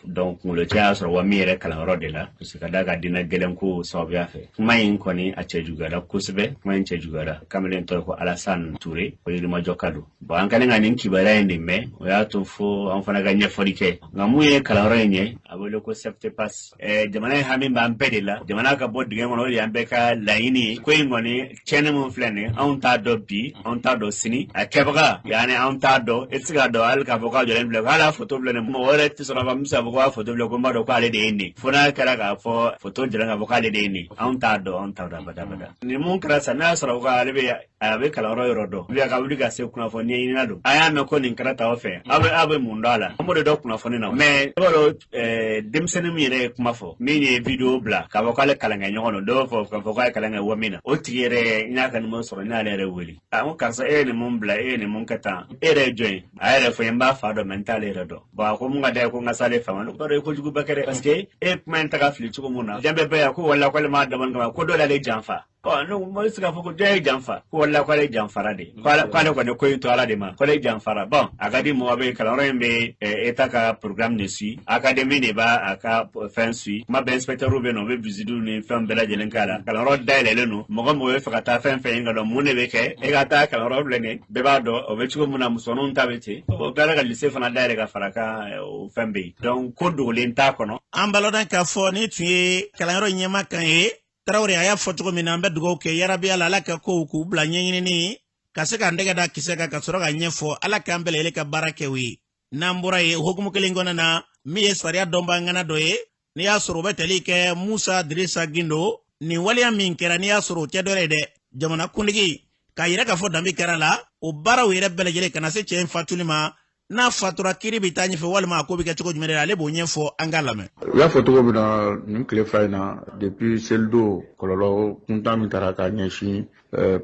Donc kunkolo cɛ y'a sɔrɔ Wami yɛrɛ kalanyɔrɔ de la, parce que ka d'a ka diinɛ gɛlɛn ko sababuya fɛ. Kuma in kɔni a cɛ juguyara kosɛbɛ, kuma in cɛ juguyara. Kamalen tɔgɔ ko Alassane Touré, ko Yirimajɔ ka don. Bon, an kɛlen ka nin kibaruya in de mɛn, o y'a to fo an fana ka ɲɛfɔli kɛ. Nka mun ye kalanyɔrɔ in ye, a wele ko SEPTEPAS. Jamana in hami b'an bɛɛ de la, jamana ka bɔ dingɛ kɔnɔ, o de y'an bɛɛ ka laɲini ye. Ko in kɔni tiɲɛni mun filɛ nin ye, anw t'a dɔn bi, anw t'a dɔn sini, a kɛbaga yanni anw t'a dɔn. E tɛ se k'a dɔn hali k'a fɔ k'a jɔlen filɛ, hali a foto filɛ nin ye, mɔgɔ wɛrɛ tɛ sɔrɔ k'a fɔ n bɛ se k'a fɔ k'a foto filɛ, ko n b'a dɔn k'ale de ye nin ye, fo n'a kɛra k'a fɔ foto jɔlen k'a fɔ k'ale de ye nin ye, anw t'a dɔn, anw t'a dɔn abada abada. Nin mun kɛra sisan, n'a y'a sɔrɔ ko ale bɛ a bɛ kalanyɔrɔ yɔrɔ dɔn, bi ka wuli ka se kunnafoni ɲɛɲinina don, a y'a mɛn ko nin kɛra taw fɛ, aw bɛ mun dɔn a la, an b'o de dɔn kunnafoni na. Mais i b'a dɔn denmisɛnnin min yɛrɛ ye kuma fɔ, min ye video bila k'a fɔ k'ale kalankɛ ɲɔgɔn don, dɔw b'a fɔ k'a fɔ k'a ye kalan kɛ Wami na, o tigi yɛrɛ n y'a ka numéro sɔrɔ, n y'ale yɛrɛ wele, a ko karisa e ye nin mun bila, e ye nin mun kɛ tan, e yɛrɛ ye jɔn ye? A yɛrɛ fɔ n ye, n b'a fa dɔn, mais n t'ale yɛrɛ dɔn. Bon, a ko mun ka d'a ye ko n ka s'ale fa ma, ne ko b'a dɔn i kojuguba kɛ dɛ, parce que e ye kuma in ta ka fili cogo mun na, diɲɛ bɛɛ bɛ yan ko wala k'ale m'a dabɔ nin kama, ko dɔ de y'ale janfa. Ɔ ne ko se k'a fɔ ko jɔn ye janfa ko wala k'ale janfara de k'ale kɔni ko in to ala de ma k'ale janfara. Bon, a ka di mɔgɔ bɛ kalanyɔrɔ in bɛ État ka programme de suit, académie de b'a a ka fɛn suit. Kuma bɛɛ inspecteur bɛ yen nɔ, u bɛ visite ni fɛn bɛɛ lajɛlen k'a la. Kalanyɔrɔ dayɛlɛlen don, mɔgɔ mɔgɔ bɛ fɛ ka taa fɛn fɛn ye ka dɔn mun de bɛ kɛ, e ka taa kalanyɔrɔ filɛ nin ye, bɛɛ b'a dɔn o bɛ cogo min na, musomaninw ta bɛ ten. O tilala ka lycée fana dayɛlɛ ka fara kan, o fɛn bɛ yen. Donc ko dogolen t'a kɔnɔ. An balɔdɔn k'a fɔ ni tun ye kalanyɔrɔ ɲɛma kan ye, Tarawele, a y'a fɔ cogo min na, an bɛ dugawu kɛ yarabi ala, ala ka kow k'u bila ɲɛɲinini ka se k'an tɛgɛ da kisɛ kan ka sɔrɔ ka ɲɛfɔ. Ala k'an bɛɛ lajɛlen ka baara kɛ o ye. N'an bɔra yen, hukumu kelen kɔnɔna na, min ye sariya dɔnbaa ŋana dɔ ye, n'i y'a sɔrɔ o bɛ tali kɛ Musa Dirisa Gindo, nin waleya min kɛra, n'i y'a sɔrɔ o tɛ dɔ ye dɛ, jamana kuntigi k'a yira k'a fɔ danbe kɛra la, o baaraw yɛrɛ bɛɛ lajɛlen kana se cɛ in fatuli ma. N'a fatura, kiiri bɛ taa ɲɛfɛ walima a ko bɛ kɛ cogo jumɛn de la, ale b'o ɲɛfɔ, an k'a lamɛn. U y'a fɔ cogo min na, nin tile 2 in na, depuis selidon, kɔlɔlɔ kuntan min taara ka ɲɛsin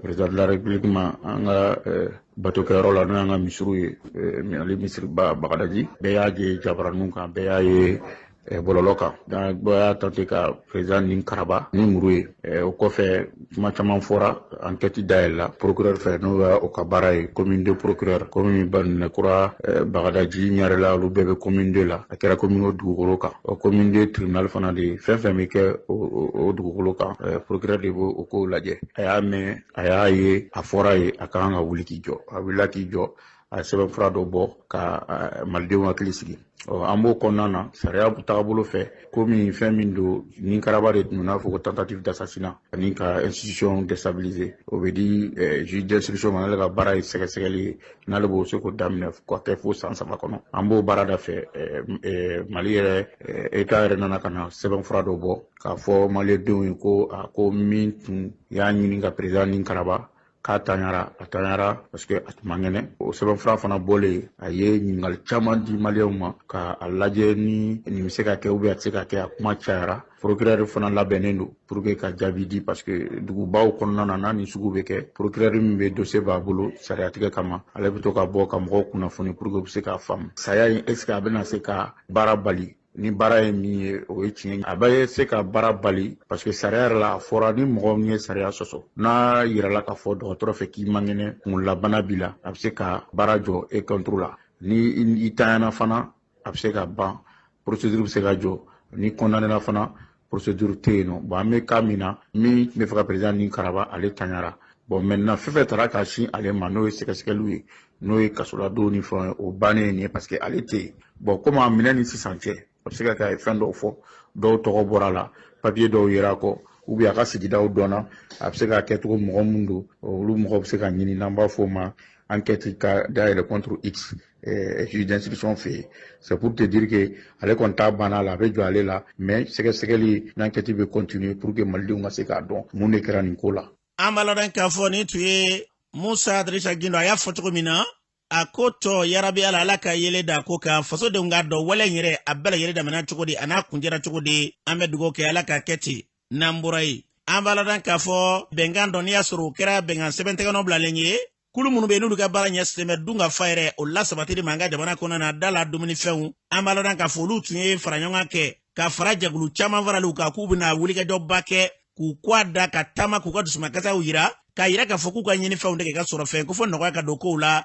président de la République ma an ka batokɛyɔrɔ la, n'o y'an ka misiriw ye, ale misiriba Bagadaji, bɛɛ y'a ye jabaraninw kan, bɛɛ y'a ye bɔlɔlɔ kan, bɛɛ y'a tenté ka président ni karaba ni muru ye. O kɔfɛ, kuma caman fɔra, enquête dayɛlɛla procureur fɛ, n'o y'a o ka baara ye, commune 2 procureur, commune Baninɛkura, Bagadaji, Ɲarela, olu bɛɛ bɛ commune 2 la. A kɛra commune o dugukolo kan, o commune 2 tribunal fana de ye fɛn fɛn bɛ kɛ o dugukolo kan, procureur de b'o o kow lajɛ. A y'a mɛn, a y'a ye, a fɔra ye, a ka kan ka wuli k'i jɔ. A wulila k'i jɔ, a ye sɛbɛnfura dɔ bɔ ka malidenw hakili sigi. Ɔ, an b'o kɔnɔna na, sariya tagabolo fɛ, komi fɛn min don, ni karaba de tun n'a fɔ ko tentative d'assassinat ani ka institution déstabiliser, o bɛ di juge d'instruction ma, n'ale ka baara ye sɛgɛsɛgɛli ye, n'ale b'o se k'o daminɛ ka kɛ fo san 3 kɔnɔ. An b'o baara da fɛ, Mali yɛrɛ, État yɛrɛ nana ka na sɛbɛnfura dɔ bɔ k'a fɔ maliyɛndenw ye ko a ko min tun y'a ɲini ka président ni karaba, k'a taɲara, a taɲara parce que a tun man kɛnɛ. O sɛbɛnfura fana bɔlen, a ye ɲininkali caman di maliyɛnw ma ka a lajɛ ni nin bɛ se ka kɛ ou bien a tɛ se ka kɛ. A kuma cayara. Procureur fana labɛnnen don pour que ka jaabi di, parce que dugubaw kɔnɔna na, n'a ni sugu bɛ kɛ, procureur min bɛ dossier b'a bolo sariyatigɛ kama, ale bɛ to ka bɔ ka mɔgɔw kunnafoni pour que u bɛ se k'a faamu. Saya in, est ce que a bɛna se ka baara bali? Ni baara ye min ye, o ye tiɲɛ, a bɛ se ka baara bali, parce que sariya yɛrɛ la, a fɔra ni mɔgɔ min ye sariya sɔsɔ, n'a yirala k'a fɔ dɔgɔtɔrɔ fɛ k'i man kɛnɛ, kunkololabana b'i la, a bɛ se ka baara jɔ e contre la. Ni i tanyana fana, a bɛ se ka ban, procédure bɛ se ka jɔ. Ni condamné fana, procédure tɛ yen nɔ. Bon, an bɛ cas min na, min tun bɛ fɛ ka président ni karaba, ale tanyara. Bon, maintenant, fɛn fɛn taara ka sin ale ma, n'o ye sɛgɛsɛgɛliw ye, n'o ye kasoladon ni fɛnw ye, o bannen ye nin ye, parce que ale tɛ yen. Bon, komi a minɛ ni sisan cɛ, a bɛ se ka kɛ a ye fɛn dɔw fɔ, dɔw tɔgɔ bɔra a la, papiye dɔw yera a kɔ, ou bien a ka sigidaw dɔnna, a bɛ se ka kɛ cogo mɔgɔ mun don, olu mɔgɔ bɛ se ka ɲini, n'an b'a fɔ o ma enquête ka dayɛlɛ contre X, juge d'instruction fɛ yen. C'est pour te dire que ale kɔni t'a banna la, a bɛ jɔ ale la, mais sɛgɛsɛgɛli n'enquête bɛ continuer pour que malidenw ka se k'a dɔn mun de kɛra nin ko la. An b'a lɔn k'a fɔ nin tun ye Musa Dirisa Gindo. A y'a fɔ cogo min na, a ko tɔ yarabi ala, ala ka yele da ko kan, fasodenw k'a dɔn wale in yɛrɛ a bɛɛ lajɛlen daminɛ cogo di, a n'a kuncɛra cogo di. An bɛ dugawu kɛ, ala ka kɛ ten. N'an bɔra yen, an b'a lɔn k'a fɔ bɛnkan dɔ, n'i y'a sɔrɔ o kɛra bɛnkan sɛbɛn tɛgɛnɔ bilalen ye, kulu minnu bɛ yen n'olu ka baara ɲɛsinnen bɛ dun ka fa yɛrɛ o lasabatili ma an ka jamana kɔnɔna na, da la dumunifɛnw, an b'a lɔn k'a fɔ olu tun ye fara ɲɔgɔn kan kɛ ka fara jɛkulu caman faraliw kan, k'u bɛna wulikajɔba kɛ k'u kɔ a da ka taama k'u ka dusumakasiw yira, k'a yira k'a fɔ k'u ka ɲinifɛnw de kɛ ka sɔrɔ fɛn ko fɔ nɔgɔya ka don kow la.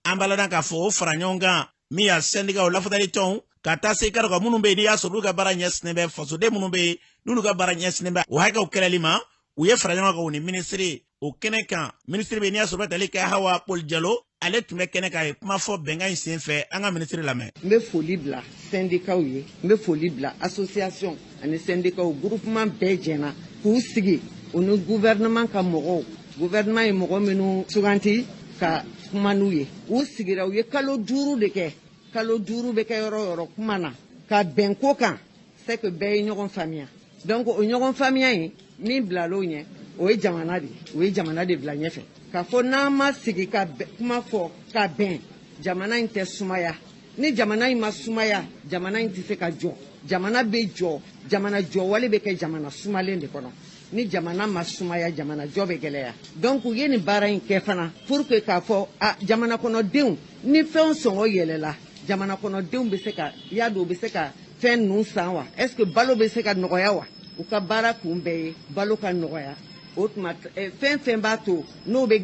An b'a lɔn k'a fɔ o fara ɲɔgɔn kan min y'a sɛndikaw lafasali tɔnw ka taa se kadɔ kan minnu bɛ yen, n'i y'a sɔrɔ olu ka baara ɲɛsinnen bɛ fasoden minnu bɛ yen n'olu ka baara ɲɛsinnen bɛ o hakɛw kɛlɛli ma, u ye fara ɲɔgɔn kan u ni minisiri o kɛnɛ kan. Minisiri bɛ, n'i y'a sɔrɔ bɛ tali kɛ Hawa Poli Jalo, ale tun bɛ kɛnɛ kan, a ye kuma fɔ bɛnkan in sen fɛ. An ka minisiri lamɛn. N bɛ foli bila syndicats ye, n bɛ foli bila association ani syndicats groupement bɛɛ jɛna k'u sigi u ni gouvernement ka mɔgɔw, gouvernement ye mɔgɔ minnu suganti, ka kuma n'u ye. U sigira, u ye kalo 5 de kɛ. Kalo 5 bɛ kɛ yɔrɔ o yɔrɔ kuma na ka bɛn ko kan, c'est que bɛɛ ye ɲɔgɔn faamuya. Donc o ɲɔgɔn faamuya in min bilal'o ɲɛ, o ye jamana de ye, o ye jamana de bila ɲɛfɛ, k'a fɔ n'an ma sigi ka kuma fɔ ka bɛn, jamana in tɛ sumaya. Ni jamana in ma sumaya, jamana in tɛ se ka jɔ. Jamana bɛ jɔ, jamana jɔwale bɛ kɛ jamana sumalen de kɔnɔ. Ni jamana ma sumaya, jamana jɔ bɛ gɛlɛya. Donc u ye nin baara in kɛ fana pour que k'a fɔ a jamana kɔnɔdenw, ni fɛnw sɔngɔ yɛlɛla, jamana kɔnɔdenw bɛ se ka y'a dɔn u bɛ se ka fɛn ninnu san wa, est ce que balo bɛ se ka nɔgɔya wa. U ka baara kun bɛɛ ye balo ka nɔgɔya. O tuma fɛn fɛn b'a to n'o bɛ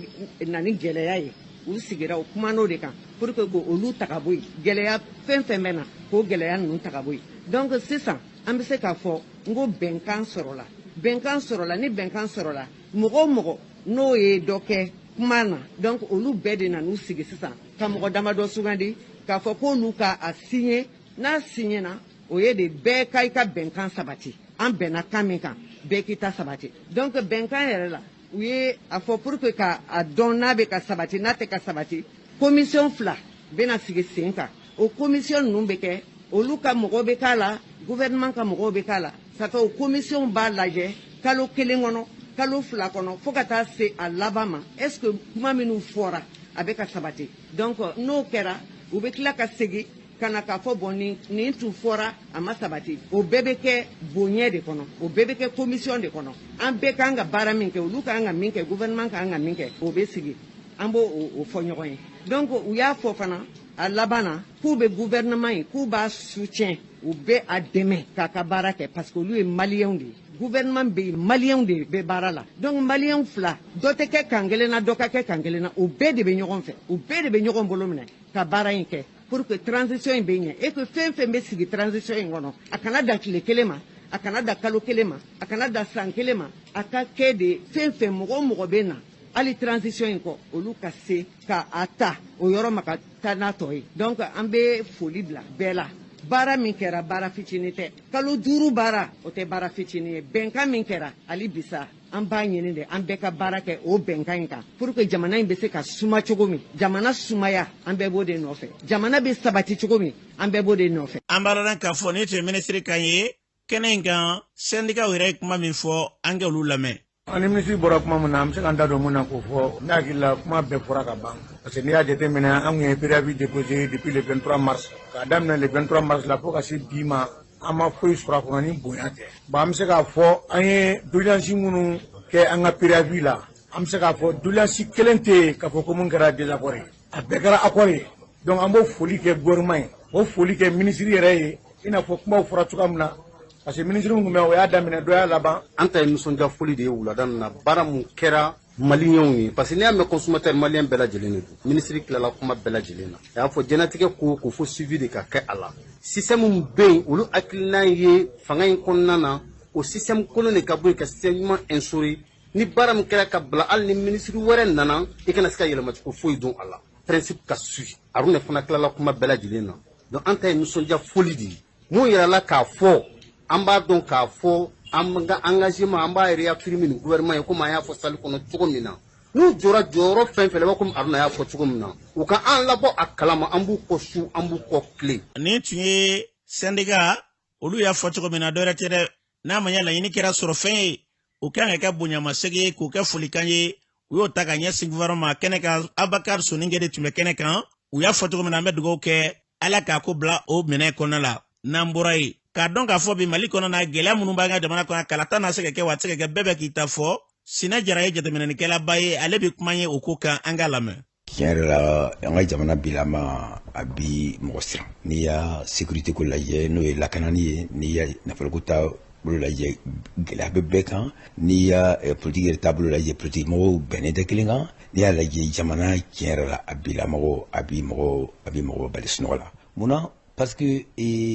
na ni gɛlɛya ye, u sigira o kuman'o de kan pour que k'olu ta ka bɔ yen. Gɛlɛya fɛn fɛn bɛ na, k'o gɛlɛya ninnu ta ka bɔ yen. Donc sisan an bɛ se k'a fɔ n ko bɛnkan sɔrɔla, bɛnkan sɔrɔla. Ni bɛnkan sɔrɔla, mɔgɔ o mɔgɔ n'o ye dɔ kɛ kuma na, donc olu bɛɛ de nan'u sigi sisan ka mɔgɔ damadɔ sugandi k'a fɔ k'olu ka a signer. N'a signé na, o ye de bɛɛ ka i ka bɛnkan sabati. An bɛnna kan min kan, bɛɛ k'i ta sabati. Donc bɛnkan yɛrɛ la, u ye a fɔ pour que ka a dɔn n'a bɛ ka sabati, n'a tɛ ka sabati, commission 2 bɛna sigi sen kan. O commission ninnu bɛ kɛ, olu ka mɔgɔw bɛ k'a la, gouvernement ka mɔgɔw bɛ k'a la. Ça fait o commission b'a lajɛ kalo 1 kɔnɔ, kalo 2 kɔnɔ, fo ka taa se a laban ma, est ce que kuma minnu fɔra, a bɛ ka sabati. Donc n'o kɛra, u bɛ tila ka segin ka na k'a fɔ bon, nin tun fɔra, a ma sabati. O bɛɛ bɛ kɛ bonya de kɔnɔ, o bɛɛ bɛ kɛ commission de kɔnɔ. An bɛɛ kan ka baara min kɛ, olu kan ka min kɛ, gouvernement kan ka min kɛ, o bɛ sigi, an b'o o fɔ ɲɔgɔn ye. Donc u y'a fɔ fana a laban na k'u bɛ gouvernement ye, k'u b'a soutien, u bɛ a dɛmɛ k'a ka baara kɛ, parce que olu ye maliyɛnw de ye. Gouvernement bɛ yen, maliyɛnw de bɛ baara la. Donc maliyɛnw fila, dɔ tɛ kɛ kan kelen na, dɔ ka kɛ kan kelen na, u bɛɛ de bɛ ɲɔgɔn fɛ, u bɛɛ de bɛ ɲɔgɔn bolo minɛ ka baara in kɛ pour que transition in bɛ ɲɛ et que fɛn fɛn bɛ sigi transition in kɔnɔ, a kana dan tile 1 ma, a kana dan kalo 1 ma, a kana dan san 1 ma, a ka kɛ de fɛn fɛn mɔgɔ o mɔgɔ bɛ na hali transition in kɔ, olu ka se ka a ta o yɔrɔ ma ka taa n'a tɔ ye. Donc an bɛ foli bila bɛɛ la. Baara min kɛra, baara fitinin tɛ. Kalo 5 baara, o tɛ baara fitinin ye. Bɛnkan min kɛra, hali bisa an b'a ɲini de an bɛɛ ka baara kɛ o bɛnkan in kan pour que jamana in bɛ se ka suma cogo min. Jamana sumaya, an bɛɛ b'o de nɔfɛ. Jamana bɛ sabati cogo min, an bɛɛ b'o de nɔfɛ. An b'a dɔn k'a fɔ nin tun ye minisiri kan ye kɛnɛ in kan. Sɛndikaw yɛrɛ ye kuma min fɔ, an k'olu lamɛn. An ni minisiri bɔra kuma min na, an bɛ se k'an da don mun na k'o fɔ? Ne hakili la, kuma bɛɛ fɔra ka ban, parce que n'i y'a jateminɛ, an kun ye préavis déposé depuis le 23 mars. K'a daminɛ le 23 mars la fo ka se bi ma, an ma foyi sɔrɔ a kɔnɔ ni bonya tɛ. Bon, an bɛ se k'a fɔ an ye doléance minnu kɛ an ka préavis la, an bɛ se k'a fɔ doléance kelen tɛ yen k'a fɔ ko mun kɛra désaccord ye, a bɛɛ kɛra accord ye. Donc an b'o foli kɛ gouvernement ye, o foli kɛ minisiri yɛrɛ ye, i n'a fɔ kumaw fɔra cogoya min na, parce que minisiri min tun bɛ, o y'a daminɛ, dɔ y'a laban. An ta ye nisɔndiya foli de ye wulada nin na, baara mun kɛra maliyɛnw ye, parce que n'i y'a mɛn consommateur, maliyɛn bɛɛ lajɛlen de don. Minisiri tilala kuma bɛɛ lajɛlen na, a y'a fɔ diɲɛlatigɛ ko o ko, fo suivi de ka kɛ a la. Système min bɛ yen, olu hakilina ye fanga in kɔnɔna na, o système kolon de ka bɔ yen ka système ɲuman instaurer. Ni baara min kɛra ka bila, hali ni minisiri wɛrɛ nana, i kana se ka yɛlɛmacogo foyi don a la, principe ka suit. Aruna fana tilala kuma bɛɛ lajɛlen na. Donc an ta ye nisɔndiya foli de ye. Mun yirala k'a fɔ, an b'a dɔn k'a fɔ an ka engagement, an b'a réaffirmer nin gouvernement ye, komi an y'a fɔ salle kɔnɔ cogo min na, n'u jɔra jɔyɔrɔ fɛn fɛn la, i b'a komi Aruna y'a fɔ cogo min na, u ka an labɔ a kalama, an b'u kɔ su, an b'u kɔ tile. Nin tun ye syndicat, olu y'a fɔ cogo min na, dɔwɛrɛ tɛ dɛ, n'a ma ɲɛ laɲini kɛra sɔrɔ fɛn ye, o kan ka kɛ bonyamasegin ye, k'o kɛ folikan ye. U y'o ta ka ɲɛsin gouvernement ma kɛnɛ kan. Abakari Soninke de tun bɛ kɛnɛ kan. U y'a fɔ cogo min na, an bɛ dugawu kɛ Ala k'a ko bila o minɛ kɔnɔna la. N'an bɔra yen, k'a dɔn k'a fɔ bi Mali kɔnɔ na, gɛlɛya minnu b'an ka jamana kɔnɔ, kalata na se ka kɛ wa a tɛ se ka kɛ, bɛɛ bɛ k'i ta fɔ. Sinɛ Jara ye jateminɛlikɛlaba ye, ale bɛ kuma ye o ko kan, an k'a lamɛn. Tiɲɛ yɛrɛ la, an ka jamana bilama, a bi mɔgɔ siran. N'i y'a sécurité ko lajɛ, n'o ye lakanani ye, n'i y'a nafoloko ta bolo lajɛ, gɛlɛya bɛ bɛɛ kan. N'i y'a politique yɛrɛ taabolo lajɛ, politique mɔgɔw bɛnnen tɛ kelen kan. N'i y'a lajɛ jamana, tiɲɛ yɛrɛ la, a bilamɔgɔ, a bi mɔgɔ bali sunɔgɔ la. Munna? Parce que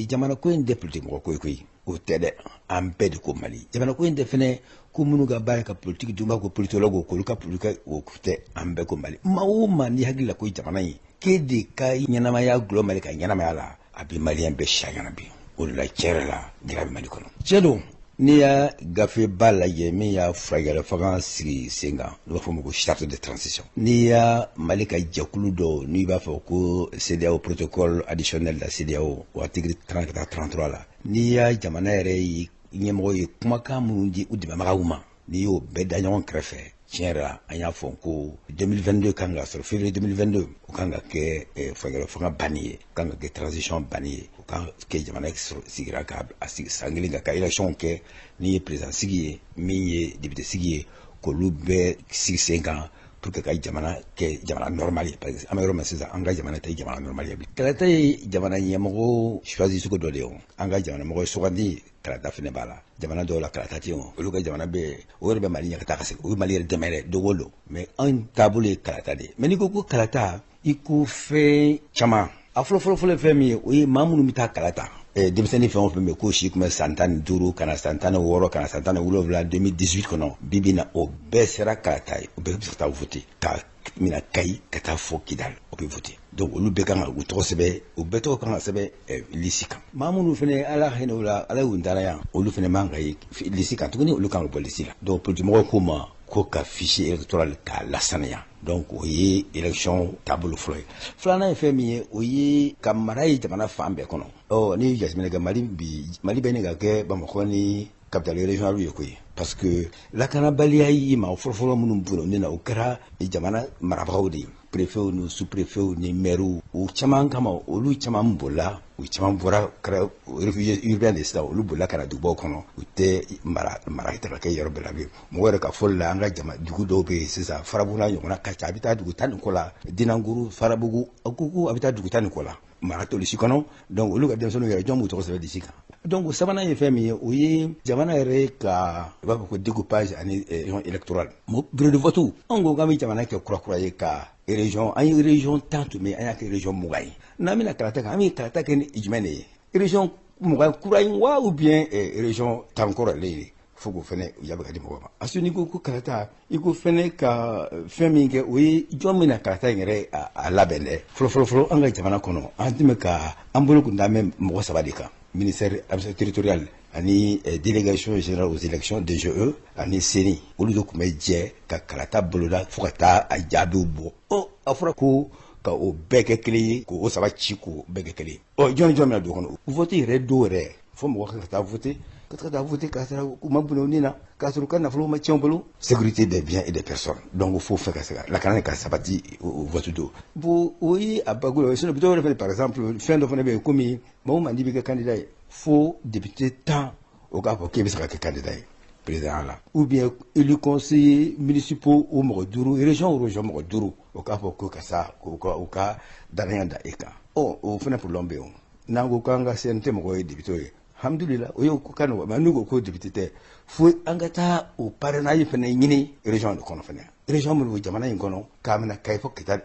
jamana ko in tɛ politique mɔgɔ ko ye koyi, o tɛ dɛ. An bɛɛ de ko Mali. Jamana ko in tɛ fɛnɛ ko minnu ka baara ka politique dun, b'a ko politologue, k'olu ka politique, o tɛ. An bɛɛ ko Mali. Maa o maa n'i hakili la ko jamana in k'e de ka ɲɛnamaya gulɔ Mali ka ɲɛnamaya la, a bɛ maliyɛn bɛɛ siya ɲɛna bi. O de la, tiɲɛ yɛrɛ la, gɛlɛya bɛ Mali kɔnɔ. Tiɲɛ don, n'i y'a gafeba lajɛ min y'a furakɛli fanga sigi sen kan, n'u b'a fɔ o ma ko charte de transition, n'i y'a Mali ka jɛkulu dɔw, n'i b'a fɔ ko CEDEAO, protocole additionnel de la CEDEAO, o article 30 ka taa 33 la, n'i y'a jamana yɛrɛ ye ɲɛmɔgɔ ye kumakan minnu di u dɛmɛbagaw ma, n'i y'o bɛɛ da ɲɔgɔn kɛrɛfɛ, tiɲɛ yɛrɛ la, an y'a fɔ ko 2022 kan ka sɔrɔ, février 2022, o kan ka kɛ furakɛli fanga banni ye, o kan ka kɛ transition banni ye, o kan kɛ jamana sigira ka a sigi san kelen kan ka élection kɛ, ni ye président sigi ye, min ye député sigi ye, k'olu bɛɛ sigi sen kan. Pour que ka jamana kɛ jamana normal ye, parce que an bɛ yɔrɔ min sisan, an ka jamana tɛ jamana normal ye bilen. Kalata ye jamana ɲɛmɔgɔ choisi sugu dɔ de ye. O an ka jamana mɔgɔ sugandi, kalata fɛnɛ b'a la. Jamana dɔw la, kalata tɛ yen. Olu ka jamana bɛ yen, o yɛrɛ bɛ Mali ɲɛ ka taa ka segin, o bɛ Mali yɛrɛ dɛmɛ yɛrɛ don o don. Mais anw taabolo ye kalata de ye. Mais n'i ko ko kalata, i ko fɛn caman. A fɔlɔ fɔlɔ fɔlɔ ye fɛn min ye, o ye maa minnu bɛ taa kalata. Denmisɛnnin fɛn o fɛn bɛ yen k'o si tun bɛ san 15 ka na san 16 ka na san 17 2018 kɔnɔ, bi bi in na, o bɛɛ sera kalata ye. O bɛɛ bɛ se ka taa voter, ka mina Kayi ka taa fɔ Kidali, o bɛ voter. Donc olu bɛɛ kan ka u tɔgɔ sɛbɛn, o bɛɛ tɔgɔ kan ka sɛbɛn lisi kan. Maa minnu fɛnɛ, Ala hinɛ u la, Ala y'u dara yan, olu fɛnɛ man ka ye lisi kan tuguni, olu kan ka bɔ lisi la. Donc politique k'u ma ko ka fichier électoral k'a lasaniya. Donc o ye élection taabolo fɔlɔ ye. Filanan ye fɛn min ye, o ye ka mara ye jamana fan bɛɛ kɔnɔ. Ɔ ni jateminɛ kɛ, Mali bi, Mali bɛ ne ka kɛ Bamakɔ ni capitale régionale ye koyi, parce que lakanabaliya ye maa fɔlɔfɔlɔ minnu bolo ne na, o kɛra jamana marabagaw de ye, préfets ni sous-préfets ni maires. O caman kama, olu caman bolila, u caman bɔra, kɛra réfugiés urbains de sisan. Olu bolila ka na dugubaw kɔnɔ, u tɛ mara mara tɛ ka kɛ yɔrɔ bɛɛ la bilen. Mɔgɔ yɛrɛ ka fɔli la, an ka jama dugu dɔw bɛ yen sisan, Farabugu n'a ɲɔgɔnna ka ca, a bɛ taa dugu tan ni kɔ la, Dinankuru, Farabugu, a ko ko a bɛ taa dugu tan ni kɔ la, mara t'olu si kɔnɔ. Donc olu ka denmisɛnninw yɛrɛ, jɔn b'u tɔgɔ sɛbɛn lisi kan? Donc sabanan ye fɛn min ye, o ye jamana yɛrɛ ka, u b'a fɔ ko découpage ani région électorale, bureau de vote. Anw ko k'an bɛ jamana kɛ kura kura ye ka région, an ye région 10 tun bɛ, an y'a kɛ région 20 ye. N'an bɛna kalata kɛ, an bɛ kalata kɛ ni jumɛn de ye? Région 20 kura in wa, ou bien région 10 kɔrɔlen ye? Fo k'o fɛnɛ jaabi ka di mɔgɔ ma. Parce que n'i ko ko kalata, i ko fɛnɛ ka fɛn min kɛ, o ye jɔn bɛna kalata in yɛrɛ a labɛn dɛ. Fɔlɔ fɔlɔ fɔlɔ, an ka jamana kɔnɔ, an tun bɛ ka an bolo kun da bɛ mɔgɔ saba de kan: ministère administration territoriale ani délégation générale aux élections, DGE, ani CENI. Olu de tun bɛ jɛ ka kalata boloda fo ka taa a jaabiw bɔ. Ɔ a fɔra ko ka o bɛɛ kɛ kelen ye, k'o saba ci, k'o bɛɛ kɛ kelen ye. Ɔ jɔn ni jɔn bɛna don kɔnɔ? Vote yɛrɛ don yɛrɛ, fo mɔgɔ ka taa voter, ka taa voter k'a sɔrɔ u ma bɔnɛ u ni na, k'a sɔrɔ u ka nafolo ma tiɲɛ u bolo. Sécurité des biens et des personnes, donc fo fɛ ka se ka lakana ka sabati o vote don. Bon, o ye a bago ye. Sinon dɔw yɛrɛ fɛnɛ, par exemple, fɛn dɔ fɛnɛ bɛ yen, komi maa o maa n'i bɛ kɛ candidat ye, fo député 10 o k'a fɔ k'e bɛ se ka kɛ candidat ye président la, ou bien élu conseiller municipaux o mɔgɔ duuru, région o région mɔgɔ duuru, o k'a fɔ ko ka sa k'u ka u ka danaya da e kan. Ɔ o fɛnɛ problème bɛ yen. O n'an ko k'an ka CNT mɔgɔw ye député ye, alhamdulillah, o ye ko ka nɔgɔn. Mais n'u ko ko député tɛ, fo an ka taa o parrainage fɛnɛ ɲini région de kɔnɔ fɛnɛ, région minnu bɛ jamana in kɔnɔ, k'a minɛ Kayi fo Kita,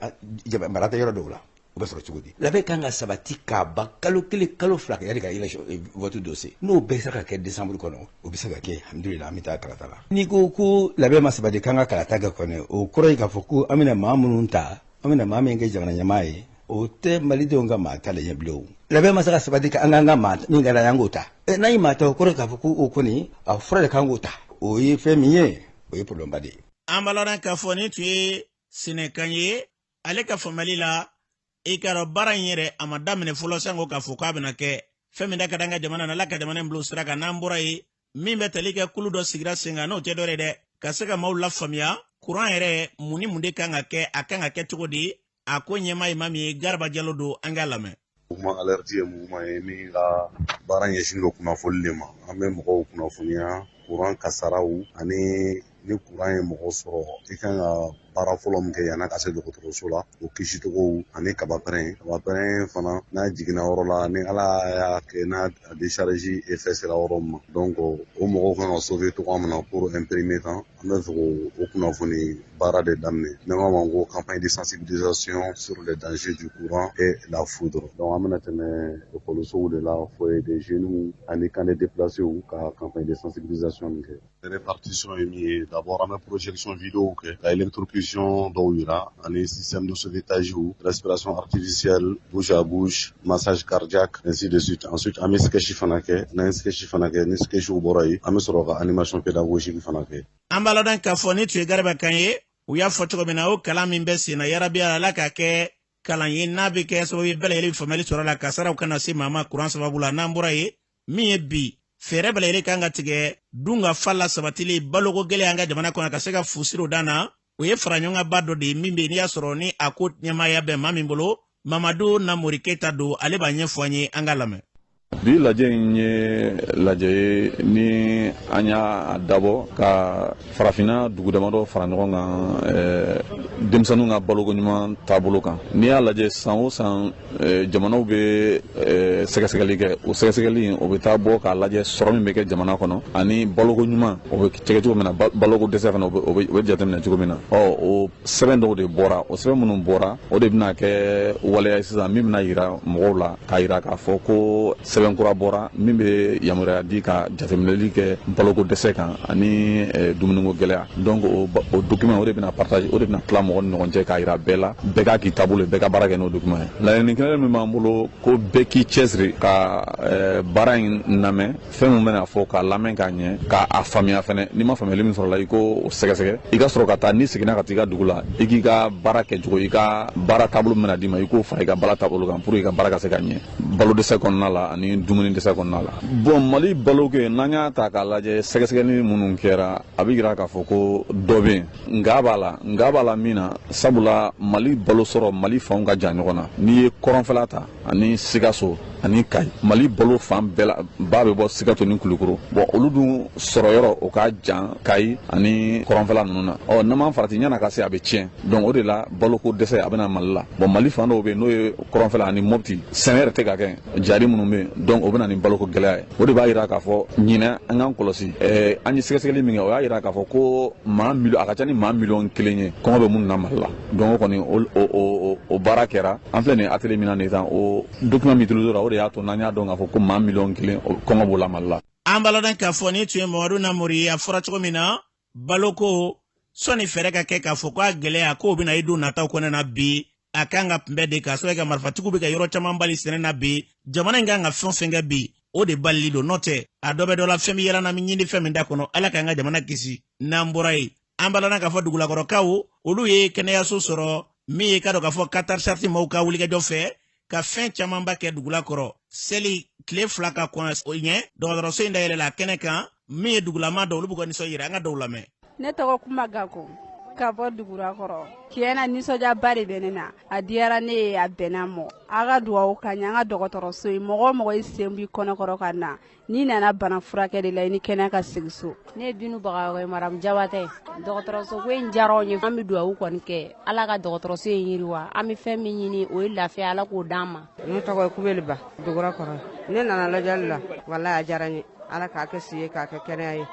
mara tɛ yɔrɔ dɔw la, o bɛ sɔrɔ cogo di? Labɛn kan ka sabati k'a ban kalo 1, kalo 2 kɛ yanni ka élection vote dossier. N'o bɛɛ sera ka kɛ décembre kɔnɔ, o bɛ se ka kɛ, alhamdulillah, an bɛ taa kalata la. N'i ko ko labɛn ma sabati k'an ka kalata kɛ kɔni, o kɔrɔ ye k'a fɔ ko an bɛna maa minnu ta, an bɛna maa min kɛ jamana ɲɛmaa ye, o tɛ malidenw ka maa ta de ɲɛ bilen. O labɛn ma se ka sabati ka an k'an ka maa min ka d'an ye, an k'o ta. N'an ye maa ta, o kɔrɔ ye k'a fɔ ko o kɔni a fɔra de k'an k'o ta. O ye fɛn min ye, o ye problème ba de ye. An b'a lɔn k'a fɔ nin tun ye Sɛnɛkan ye. Ale ka faamuyali la, i k'a dɔn baara in yɛrɛ a ma daminɛ fɔlɔ, sanko k'a fɔ k'a bɛna kɛ fɛn min da ka di an ka jamana na. Ala ka jamana in bila sira kan. N'an bɔra yen, min bɛ tali kɛ kulu dɔ sigira sen kan, n'o tɛ dɔwɛrɛ dɛ, ka se ka maaw lafaamuya kuran yɛrɛ, mun ni mun de kan ka kɛ, a kan ka kɛ cogo di. A ko ɲɛmaa ye maa min ye, Garaba Jalo don, an k'a lamɛn. Mouvement alerte ye mouvement ye min ka baara ɲɛsin don kunnafoli de ma. An bɛ mɔgɔw kunnafoniya kuran kasaraw ani ni kuran ye mɔgɔ sɔrɔ, i kan ka baara fɔlɔ min kɛ yan'a ka se dɔgɔtɔrɔso la, o kisicogow ani kabapɛrɛn. Kabapɛrɛn fana, n'a jiginna yɔrɔ la, ni Ala y'a kɛ n'a décharge effet sera yɔrɔ min ma, donc o mɔgɔw kan ka sauver cogoya min na pour un premier temps, an bɛ fɛ k'o kunnafoni baara de daminɛ. N'an k'a ma ko campagne de sensibilisation sur les dangers du courant et la foudre. Donc an bɛna tɛmɛ ekɔlisow de la, foyer des jeunes ani camp de déplacés, ka campagne de sensibilisation nin kɛ. Répartition ye min ye, d'abord an bɛ projection vidéo kɛ ka électrocution dɔw yira ani système de sauvetage, respiration artificielle, bouche à bouche, massage cardiaque, ainsi de suite. Ensuite an bɛ sketch fana kɛ. N'an ye sketch fana kɛ, ni sketch bɔra yen, an bɛ sɔrɔ ka animation pédagogique fana kɛ. An b'a lɔn k'a fɔ ni tun ye Garaba kan ye. U y'a fɔ cogo min na, o kalan min bɛ sen na, yarabi Ala k'a kɛ kalan ye n'a bɛ kɛ sababu ye bɛɛ lajɛlen faamuyali sɔrɔ a la, kasaraw kana se maa ma kuran sababu la. N'an bɔra yen, min ye bi fɛɛrɛ bɛɛ lajɛlen kan ka tigɛ dun ka fa la sabatili baloko gɛlɛya an ka jamana kɔnɔ, ka se ka fu siri o dan na, o ye fara ɲɔgɔnkanba dɔ de ye min bɛ yen, n'i y'a sɔrɔ ni a ko ɲɛmaaya bɛ maa min bolo, Mamadu Namori Keyita don, ale b'a ɲɛfɔ an ye, an ka lamɛn. Bi lajɛ in ye lajɛ ye ni an y'a dabɔ ka farafinna dugu damadɔ fara ɲɔgɔn kan denmisɛnninw ka baloko ɲuman taabolo kan. N'i y'a lajɛ, san o san jamanaw bɛ sɛgɛsɛgɛli kɛ. O sɛgɛsɛgɛli in, o bɛ taa bɔ k'a lajɛ sɔrɔ min bɛ kɛ jamana kɔnɔ ani baloko ɲuman, o bɛ kɛ cogo min na, baloko dɛsɛ fana, o bɛ jateminɛ cogo min na. Ɔ, o sɛbɛn dɔw de bɔra. O sɛbɛn minnu bɔra, o de bɛna kɛ waleya ye sisan, min bɛna yira mɔgɔw la, k'a yira k'a fɔ ko sɛbɛn kura bɔra min bɛ yamaruya di ka jateminɛli kɛ baloko dɛsɛ kan ani dumuniko gɛlɛya. Donc o document, o de bɛna partage, o de bɛna tila mɔgɔ ni ɲɔgɔn cɛ, k'a yira bɛɛ la, bɛɛ k'a k'i taabolo ye, bɛɛ ka baara kɛ n'o document ye. Laɲini kelen min b'an bolo, ko bɛɛ k'i cɛsiri ka baara in lamɛn, fɛn min bɛna fɔ, k'a lamɛn k'a ɲɛ, k'a faamuya fɛnɛ. N'i ma faamuyali min sɔrɔ la, i k'o sɛgɛsɛgɛ. I ka sɔrɔ ka taa, n'i seginna ka taa i ka dugu la, i k'i ka baara kɛcogo, i ka baara taabolo min bɛna d'i ma, i k'o fara i ka baara taabolo kan pour i ka baara ka se ka ɲɛ balo dɛsɛ kɔnɔna la ani dumuni dɛsɛ kɔnɔna la. Bon, Mali baloko, n'an y'a ta k'a lajɛ, sɛgɛsɛgɛli minnu kɛra, a bɛ yira k'a fɔ ko dɔ bɛ yen, nka b'a la, nka b'a la min na, sabula Mali balo sɔrɔ, Mali fanw ka jan ɲɔgɔn na. N'i ye kɔrɔnfɛla ta ani Sikaso ani Kayi, Mali balo fan bɛɛ la ba bɛ bɔ Sikaso ni Kulukoro. Bon, olu dun sɔrɔ yɔrɔ, o ka jan Kayi ani kɔrɔnfɛla ninnu na. Ɔ, n'an m'an farati, ɲana ka se, a bɛ tiɲɛ. Donc o de la, baloko dɛsɛ a bɛna Mali la. Bon, Mali fan dɔw bɛ yen, n'o ye kɔrɔnfɛla ani Mɔpti, sɛnɛ yɛrɛ tɛ ka kɛ, jari minnu bɛ yen. Donc o bɛ na ni baloko gɛlɛya ye. O de b'a yira k'a fɔ ɲinɛ, an k'an kɔlɔsi. An ye sɛgɛsɛgɛli min kɛ, o y'a yira k'a fɔ ko maa miliyɔn, a ka ca ni maa 1 miliyɔn ye, kɔngɔ bɛ minnu na Mali la. Donc o kɔni, o baara kɛra. An filɛ nin atelier min na nin sisan, o document min utilisé o de y'a to n'an y'a dɔn k'a fɔ ko maa 1 miliyɔn kɔngɔ b'o la Mali la. An b'a lɔn k'a fɔ nin tun ye Mamadu Namori ye. A fɔra cogo min na, baloko, sɔnni fɛɛrɛ ka kɛ k'a fɔ ko a gɛlɛya k'o bɛna i don nataw kɔnɔ na bi, a kan ka kunbɛ de, k'a sababu kɛ marifatigiw bɛ ka yɔrɔ caman bali sɛnɛ na bi. Jamana in kan ka fɛn o fɛn kɛ bi, o de balili don. N'o tɛ, a dɔ bɛ dɔ la, fɛn bɛ yɛlɛ na, min ɲini fɛn min da kɔnɔ. Ala k'an ka jamana kisi. N'an bɔra yen, an b'a lɔn k'a fɔ dugulakɔrɔkaw, olu ye kɛnɛyaso sɔrɔ min ye ka dɔn k'a fɔ Qatar Charity maaw ka wulikajɔ fɛ ka fɛn camanba kɛ dugulakɔrɔ. Seli tile 2 ka kɔn o ɲɛ, dɔgɔtɔrɔso in dayɛlɛla a kɛnɛ kan. Min ye dugulama dɔw, olu b'u ka nisɔn yira. An ka dɔw lamɛn. Ne tɔgɔ Kuma Gako, ka bɔ Dugurakɔrɔ. Tiɲɛ na, nisɔndiyaba de bɛ ne na. A diyara ne ye, a bɛnna mɔ. A ka dugawu ka ɲɛ an ka dɔgɔtɔrɔso ye. Mɔgɔ o mɔgɔ i sen b'i kɔnɔkɔrɔ ka na, n'i nana bana furakɛ de la, i ni kɛnɛya ka segin so. Ne ye Binu Bagayogo ye, madame Jabatɛ. Dɔgɔtɔrɔso ko in diyara anw ye. An bɛ dugawu kɔni kɛ, Ala ka dɔgɔtɔrɔso in yiriwa. An bɛ fɛn min ɲini, o ye lafiya, Ala k'o d'an ma. Ne tɔgɔ ye Kubeli Ba, Dugurakɔrɔ. Ne nana lajɛli la. Walahi, a diyara n ye. Ala k'a kɛ si ye, k'a kɛ kɛnɛya ye.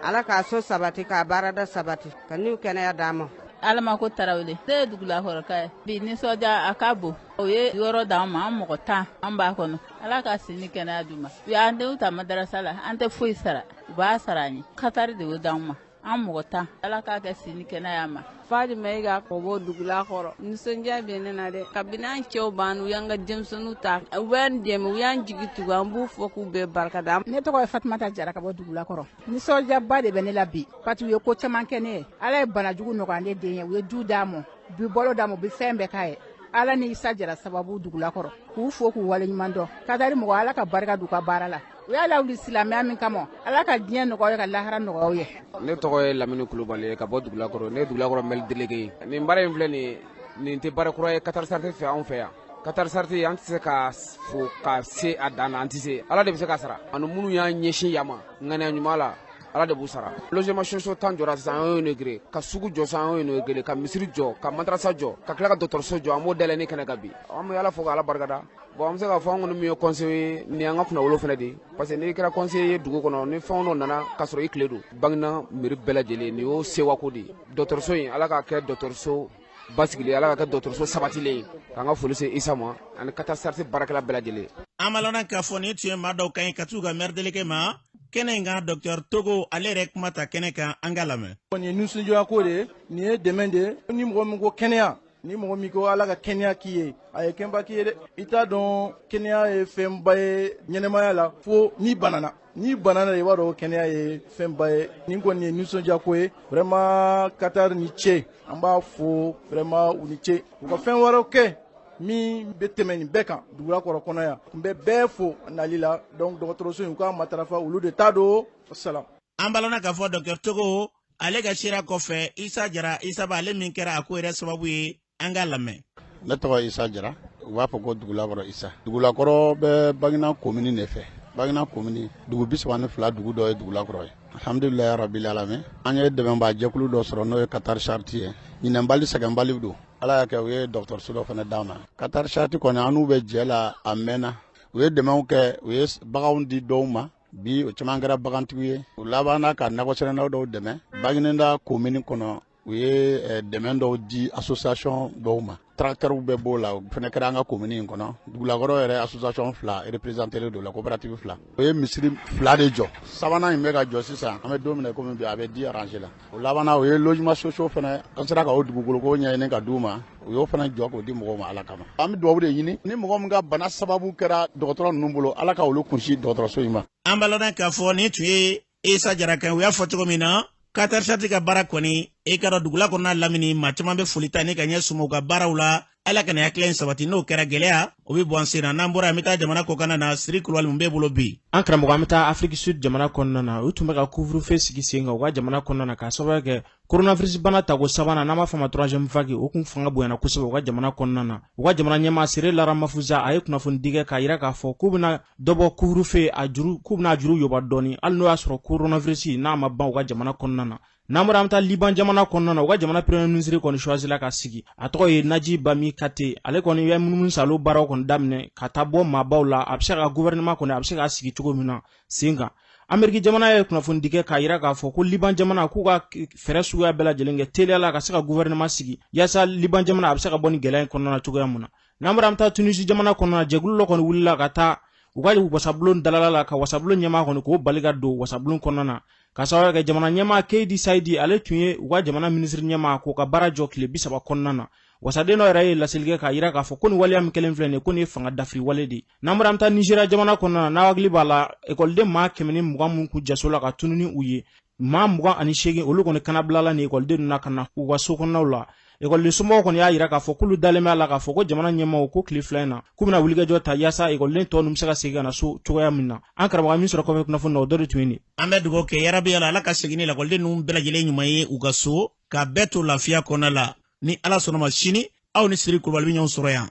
Ala k'a so sabati, k'a baarada sabati, ka niw kɛnɛya d'an ma. Alama ko Tarawele, ne ye dugulakɔrɔka ye. Bi nisɔndiya a ka bon. O ye yɔrɔ d'an ma, an mɔgɔ 10, an b'a kɔnɔ. Ala ka si ni kɛnɛya d'u ma. U y'an denw ta madarasa la, an tɛ foyi sara, u b'a sara an ye. Katari de y'o d'an ma, an mɔgɔ 10. Ala k'a kɛ si ni kɛnɛya ma. Fadima Iga, ka bɔ Dugulakɔrɔ. Nisɔndiya bɛ ne na dɛ. Kabini an cɛw b'an, u y'an ka denmisɛnninw ta, u b'an dɛmɛ, u y'an jigi tugu, an b'u fɔ k'u bɛɛ barikada. Ne tɔgɔ ye Fatumata Jara, ka bɔ Dugulakɔrɔ. Nisɔndiyaba de bɛ ne la bi, parce que u ye ko caman kɛ ne ye. Ala ye banajugu nɔgɔya ne den ye, u ye du d'a ma, u bi balo d'a ma, u bi fɛn bɛɛ k'a ye. Ala ni Isa Jara sababu, Dugulakɔrɔ, k'u fo k'u waleɲuman dɔn. Kadari mɔgɔ, Ala ka barika d'u ka baara la. U y'a lawuli silamɛya min kama, Ala ka diɲɛ nɔgɔya, ka lahara nɔgɔya ye. Ne tɔgɔ ye Lamini Kulubali ye, ka bɔ Dugulakɔrɔ. Ne ye Dugulakɔrɔ maire délégué ye. Nin baara in filɛ nin ye, nin tɛ baara kura ye Qatar Charity fɛ anw fɛ yan. Qatar Charity, an tɛ se ka fo ka se a dan na, an tɛ se. Ala de bɛ se ka sara ani minnu y'an ɲɛsin yan ma ŋaniya ɲuman la, Ala de b'u sara. Logement sociaux 10 jɔra sisan, an y'o inauguré. Ka sugu jɔ sisan, an y'o inauguré. Ka misiri jɔ, ka madrasa jɔ, ka tila ka dɔgɔtɔrɔso jɔ, an b'o dayɛlɛ ni kɛnɛ kan bi. An bɛ Ala fo k'Ala barikada. Bon, an bɛ se k'a fɔ an kɔni min ye conseiller ye, nin y'an ka kunnawolo fana de ye, parce que n'i kɛra conseiller ye dugu kɔnɔ, ni fɛn dɔ nana k'a sɔrɔ i tile don, Baginda mairie bɛɛ lajɛlen, nin y'o sewako de ye. Dɔgɔtɔrɔso in, Ala k'a kɛ dɔgɔtɔrɔso basigilen, Ala k'a kɛ dɔgɔtɔrɔso sabatilen ye. K'an ka foli se Isa ma ani Qatar Charity baarakɛla bɛɛ lajɛlen. An b'a lɔn k'a fɔ nin tun ye maa dɔw kan ye ka t'u ka maire délégué ma kɛnɛ in kan. Docteur Togo, ale yɛrɛ kuma ta kɛnɛ kan, an ka lamɛn. Nin ye nisɔndiya ko de ye, nin ye dɛmɛ de ye. Ni mɔgɔ min ko kɛnɛya, ni mɔgɔ min ko Ala ka kɛnɛya k'i ye, a ye kɛnba k'i ye dɛ. I t'a dɔn kɛnɛya ye fɛnba ye ɲɛnɛmaya la fo n'i banana. N'i banana, i b'a dɔn kɛnɛya ye fɛnba ye. Nin kɔni ye nisɔndiya ko ye vraiment. Qatar ni ce, an b'a fo vraiment, u ni ce. U ka fɛn wɛrɛw kɛ min bɛ tɛmɛ nin bɛɛ kan Dugulakɔrɔ kɔnɔ yan. N bɛ bɛɛ fo nali la. Donc dɔgɔtɔrɔso in, u k'a matarafa, olu de ta don. Salam. An b'a lɔn k'a fɔ docteur Togo, ale ka seereya kɔfɛ, Isa Jara, Isa b'ale min kɛra a ko yɛrɛ sababu ye, an k'a lamɛn. Ne tɔgɔ Isa Jara. U b'a fɔ ko Dugulakɔrɔ Isa. Dugulakɔrɔ bɛ Baginda komini de fɛ. Baginda komini dugu 32 dugu dɔ ye Dugulakɔrɔ ye. Alhamdulilayi rabil alamin. An ye dɛmɛbaa jɛkulu dɔ sɔrɔ n'o ye Qatar Charity ye. Ɲinɛnbali sɛgɛnbali don. Ala y'a kɛ u ye dɔgɔtɔrɔso dɔ fana d'an ma. Qatar Charity kɔni an n'u bɛ jɛ la a mɛnna. U ye dɛmɛw kɛ, u ye baganw di dɔw ma. Bi o caman kɛra bagantigiw ye. U labanna ka nakɔsɛnɛlaw dɔw dɛmɛ. Baginda komini kɔnɔ u ye dɛmɛ dɔw di association dɔw ma. Tracteurs bɛɛ b'o la, o fana kɛra an ka komini in kɔnɔ. Dugulakɔrɔ yɛrɛ association 2 représenté don la, coopérative 2. O ye misiri 2 de jɔ. Sabanan in bɛ ka jɔ sisan, an bɛ don min na komi bi a bɛ di arranger la. O labanna o ye logement sociaux fana, an sera ka o dugukoloko ɲɛɲini ka d'u ma. U y'o fana jɔ k'o di mɔgɔw ma Ala kama. An bɛ dugawu de ɲini ni mɔgɔ min ka bana sababu kɛra dɔgɔtɔrɔ ninnu bolo, Ala ka olu kunsi dɔgɔtɔrɔso in ma. An b'a ladɔn k'a fɔ nin tun ye Isa Jara kan, u y'a fɔ cogo min na Qatar Charity ka baara kɔni e ka dɔn dugula kɔnɔna lamini maa caman bɛ foli ta ni ka ɲɛ suma u ka baaraw la. Ala ka nin hakilina in sabati, n'o kɛra gɛlɛya o bɛ bɔ an sen na. N'an bɔra an bɛ taa jamana kɔkanna na. Siri Kulubali, mun b'e bolo bi? An karamɔgɔ, an bɛ taa Afrique Sud jamana kɔnɔna na. U tun bɛ ka couvre-feu sigi sen kan u ka jamana kɔnɔna na k'a sababu kɛ coronavirus bana tako sabanan, n'an b'a fɔ a ma troisième vague, o kun fanga bonyana kosɛbɛ u ka jamana kɔnɔna na. U ka jamana ɲɛmaa Cyril Ramaphosa a ye kunnafoni di kɛ k'a yira k'a fɔ k'u bɛna dɔ bɔ couvre-feu a juru, k'u bɛna a juru yoba dɔɔni, hali n'o y'a sɔrɔ coronavirus n'a ma ban u ka jamana kɔnɔna na. N'an bɔra, an bɛ taa Liban jamana kɔnɔna na. U ka jamana premier ministre kɔni choisi la ka sigi, a tɔgɔ ye Najib Mikati. Ale kɔni ye munumunu salo baaraw kɔni daminɛ ka taa bɔ maabaw la, a bɛ se ka gouvernement kɔni a bɛ se k'a sigi cogo min na sen kan. Ameriki jamana ye kunnafoni di kɛ k'a yira k'a fɔ ko Liban jamana k'u ka fɛɛrɛ suguya bɛɛ lajɛlen kɛ teliya la ka se ka gouvernement sigi yaasa Liban jamana a bɛ se ka bɔ ni gɛlɛya in kɔnɔna na cogoya mun na. N'an bɔra, an bɛ taa Tunisi jamana kɔnɔna na. Jɛkulu dɔ kɔni wulila ka taa u ka wasabulon dalala la ka wasabulon ɲɛmaa kɔni k'o bali ka don wasabulon kɔnɔna na, ka sababu kɛ jamana ɲɛmaa Kayidi Sayidi, ale tun ye u ka jamana minisiri ɲɛmaa, k'o ka baara jɔ tile 30 kɔnɔna na. Wasaden dɔ yɛrɛ ye laseli kɛ k'a yira k'a fɔ ko nin waleya min kɛlen filɛ nin ye, ko nin ye fanga dafiri wale de ye. N'an bɔra, an bɛ taa Nizeriya jamana kɔnɔna na. N'a hakili b'a la, ekɔliden maa 120 min kun jaso la ka tunun ni u ye, maa 28 olu kɔni kanabilala ni ekɔliden ninnu na ka na u ka so kɔnɔnaw la. Ekɔliden somɔgɔw kɔni y'a yira k'a fɔ k'olu dalen bɛ a la k'a fɔ ko jamana ɲɛmaaw ko tile 2 in na k'u bɛna wulikajɔ ta yaasa ekɔliden tɔ ninnu bɛ se ka segin ka na so cogoya min na. An karamɔgɔ, min sɔrɔ kɔfɛ kunnafoni na, o dɔ de tun ye nin. An bɛ dugawu kɛ yarabi Ala, Ala ka segin ni lakɔliden ninnu bɛɛ lajɛlen ɲuman ye u ka so, ka bɛɛ to lafiya kɔnɔna la. Ni Ala sɔnna ma, sini aw ni Siri Kulubali bɛ ɲɔgɔn sɔrɔ yan.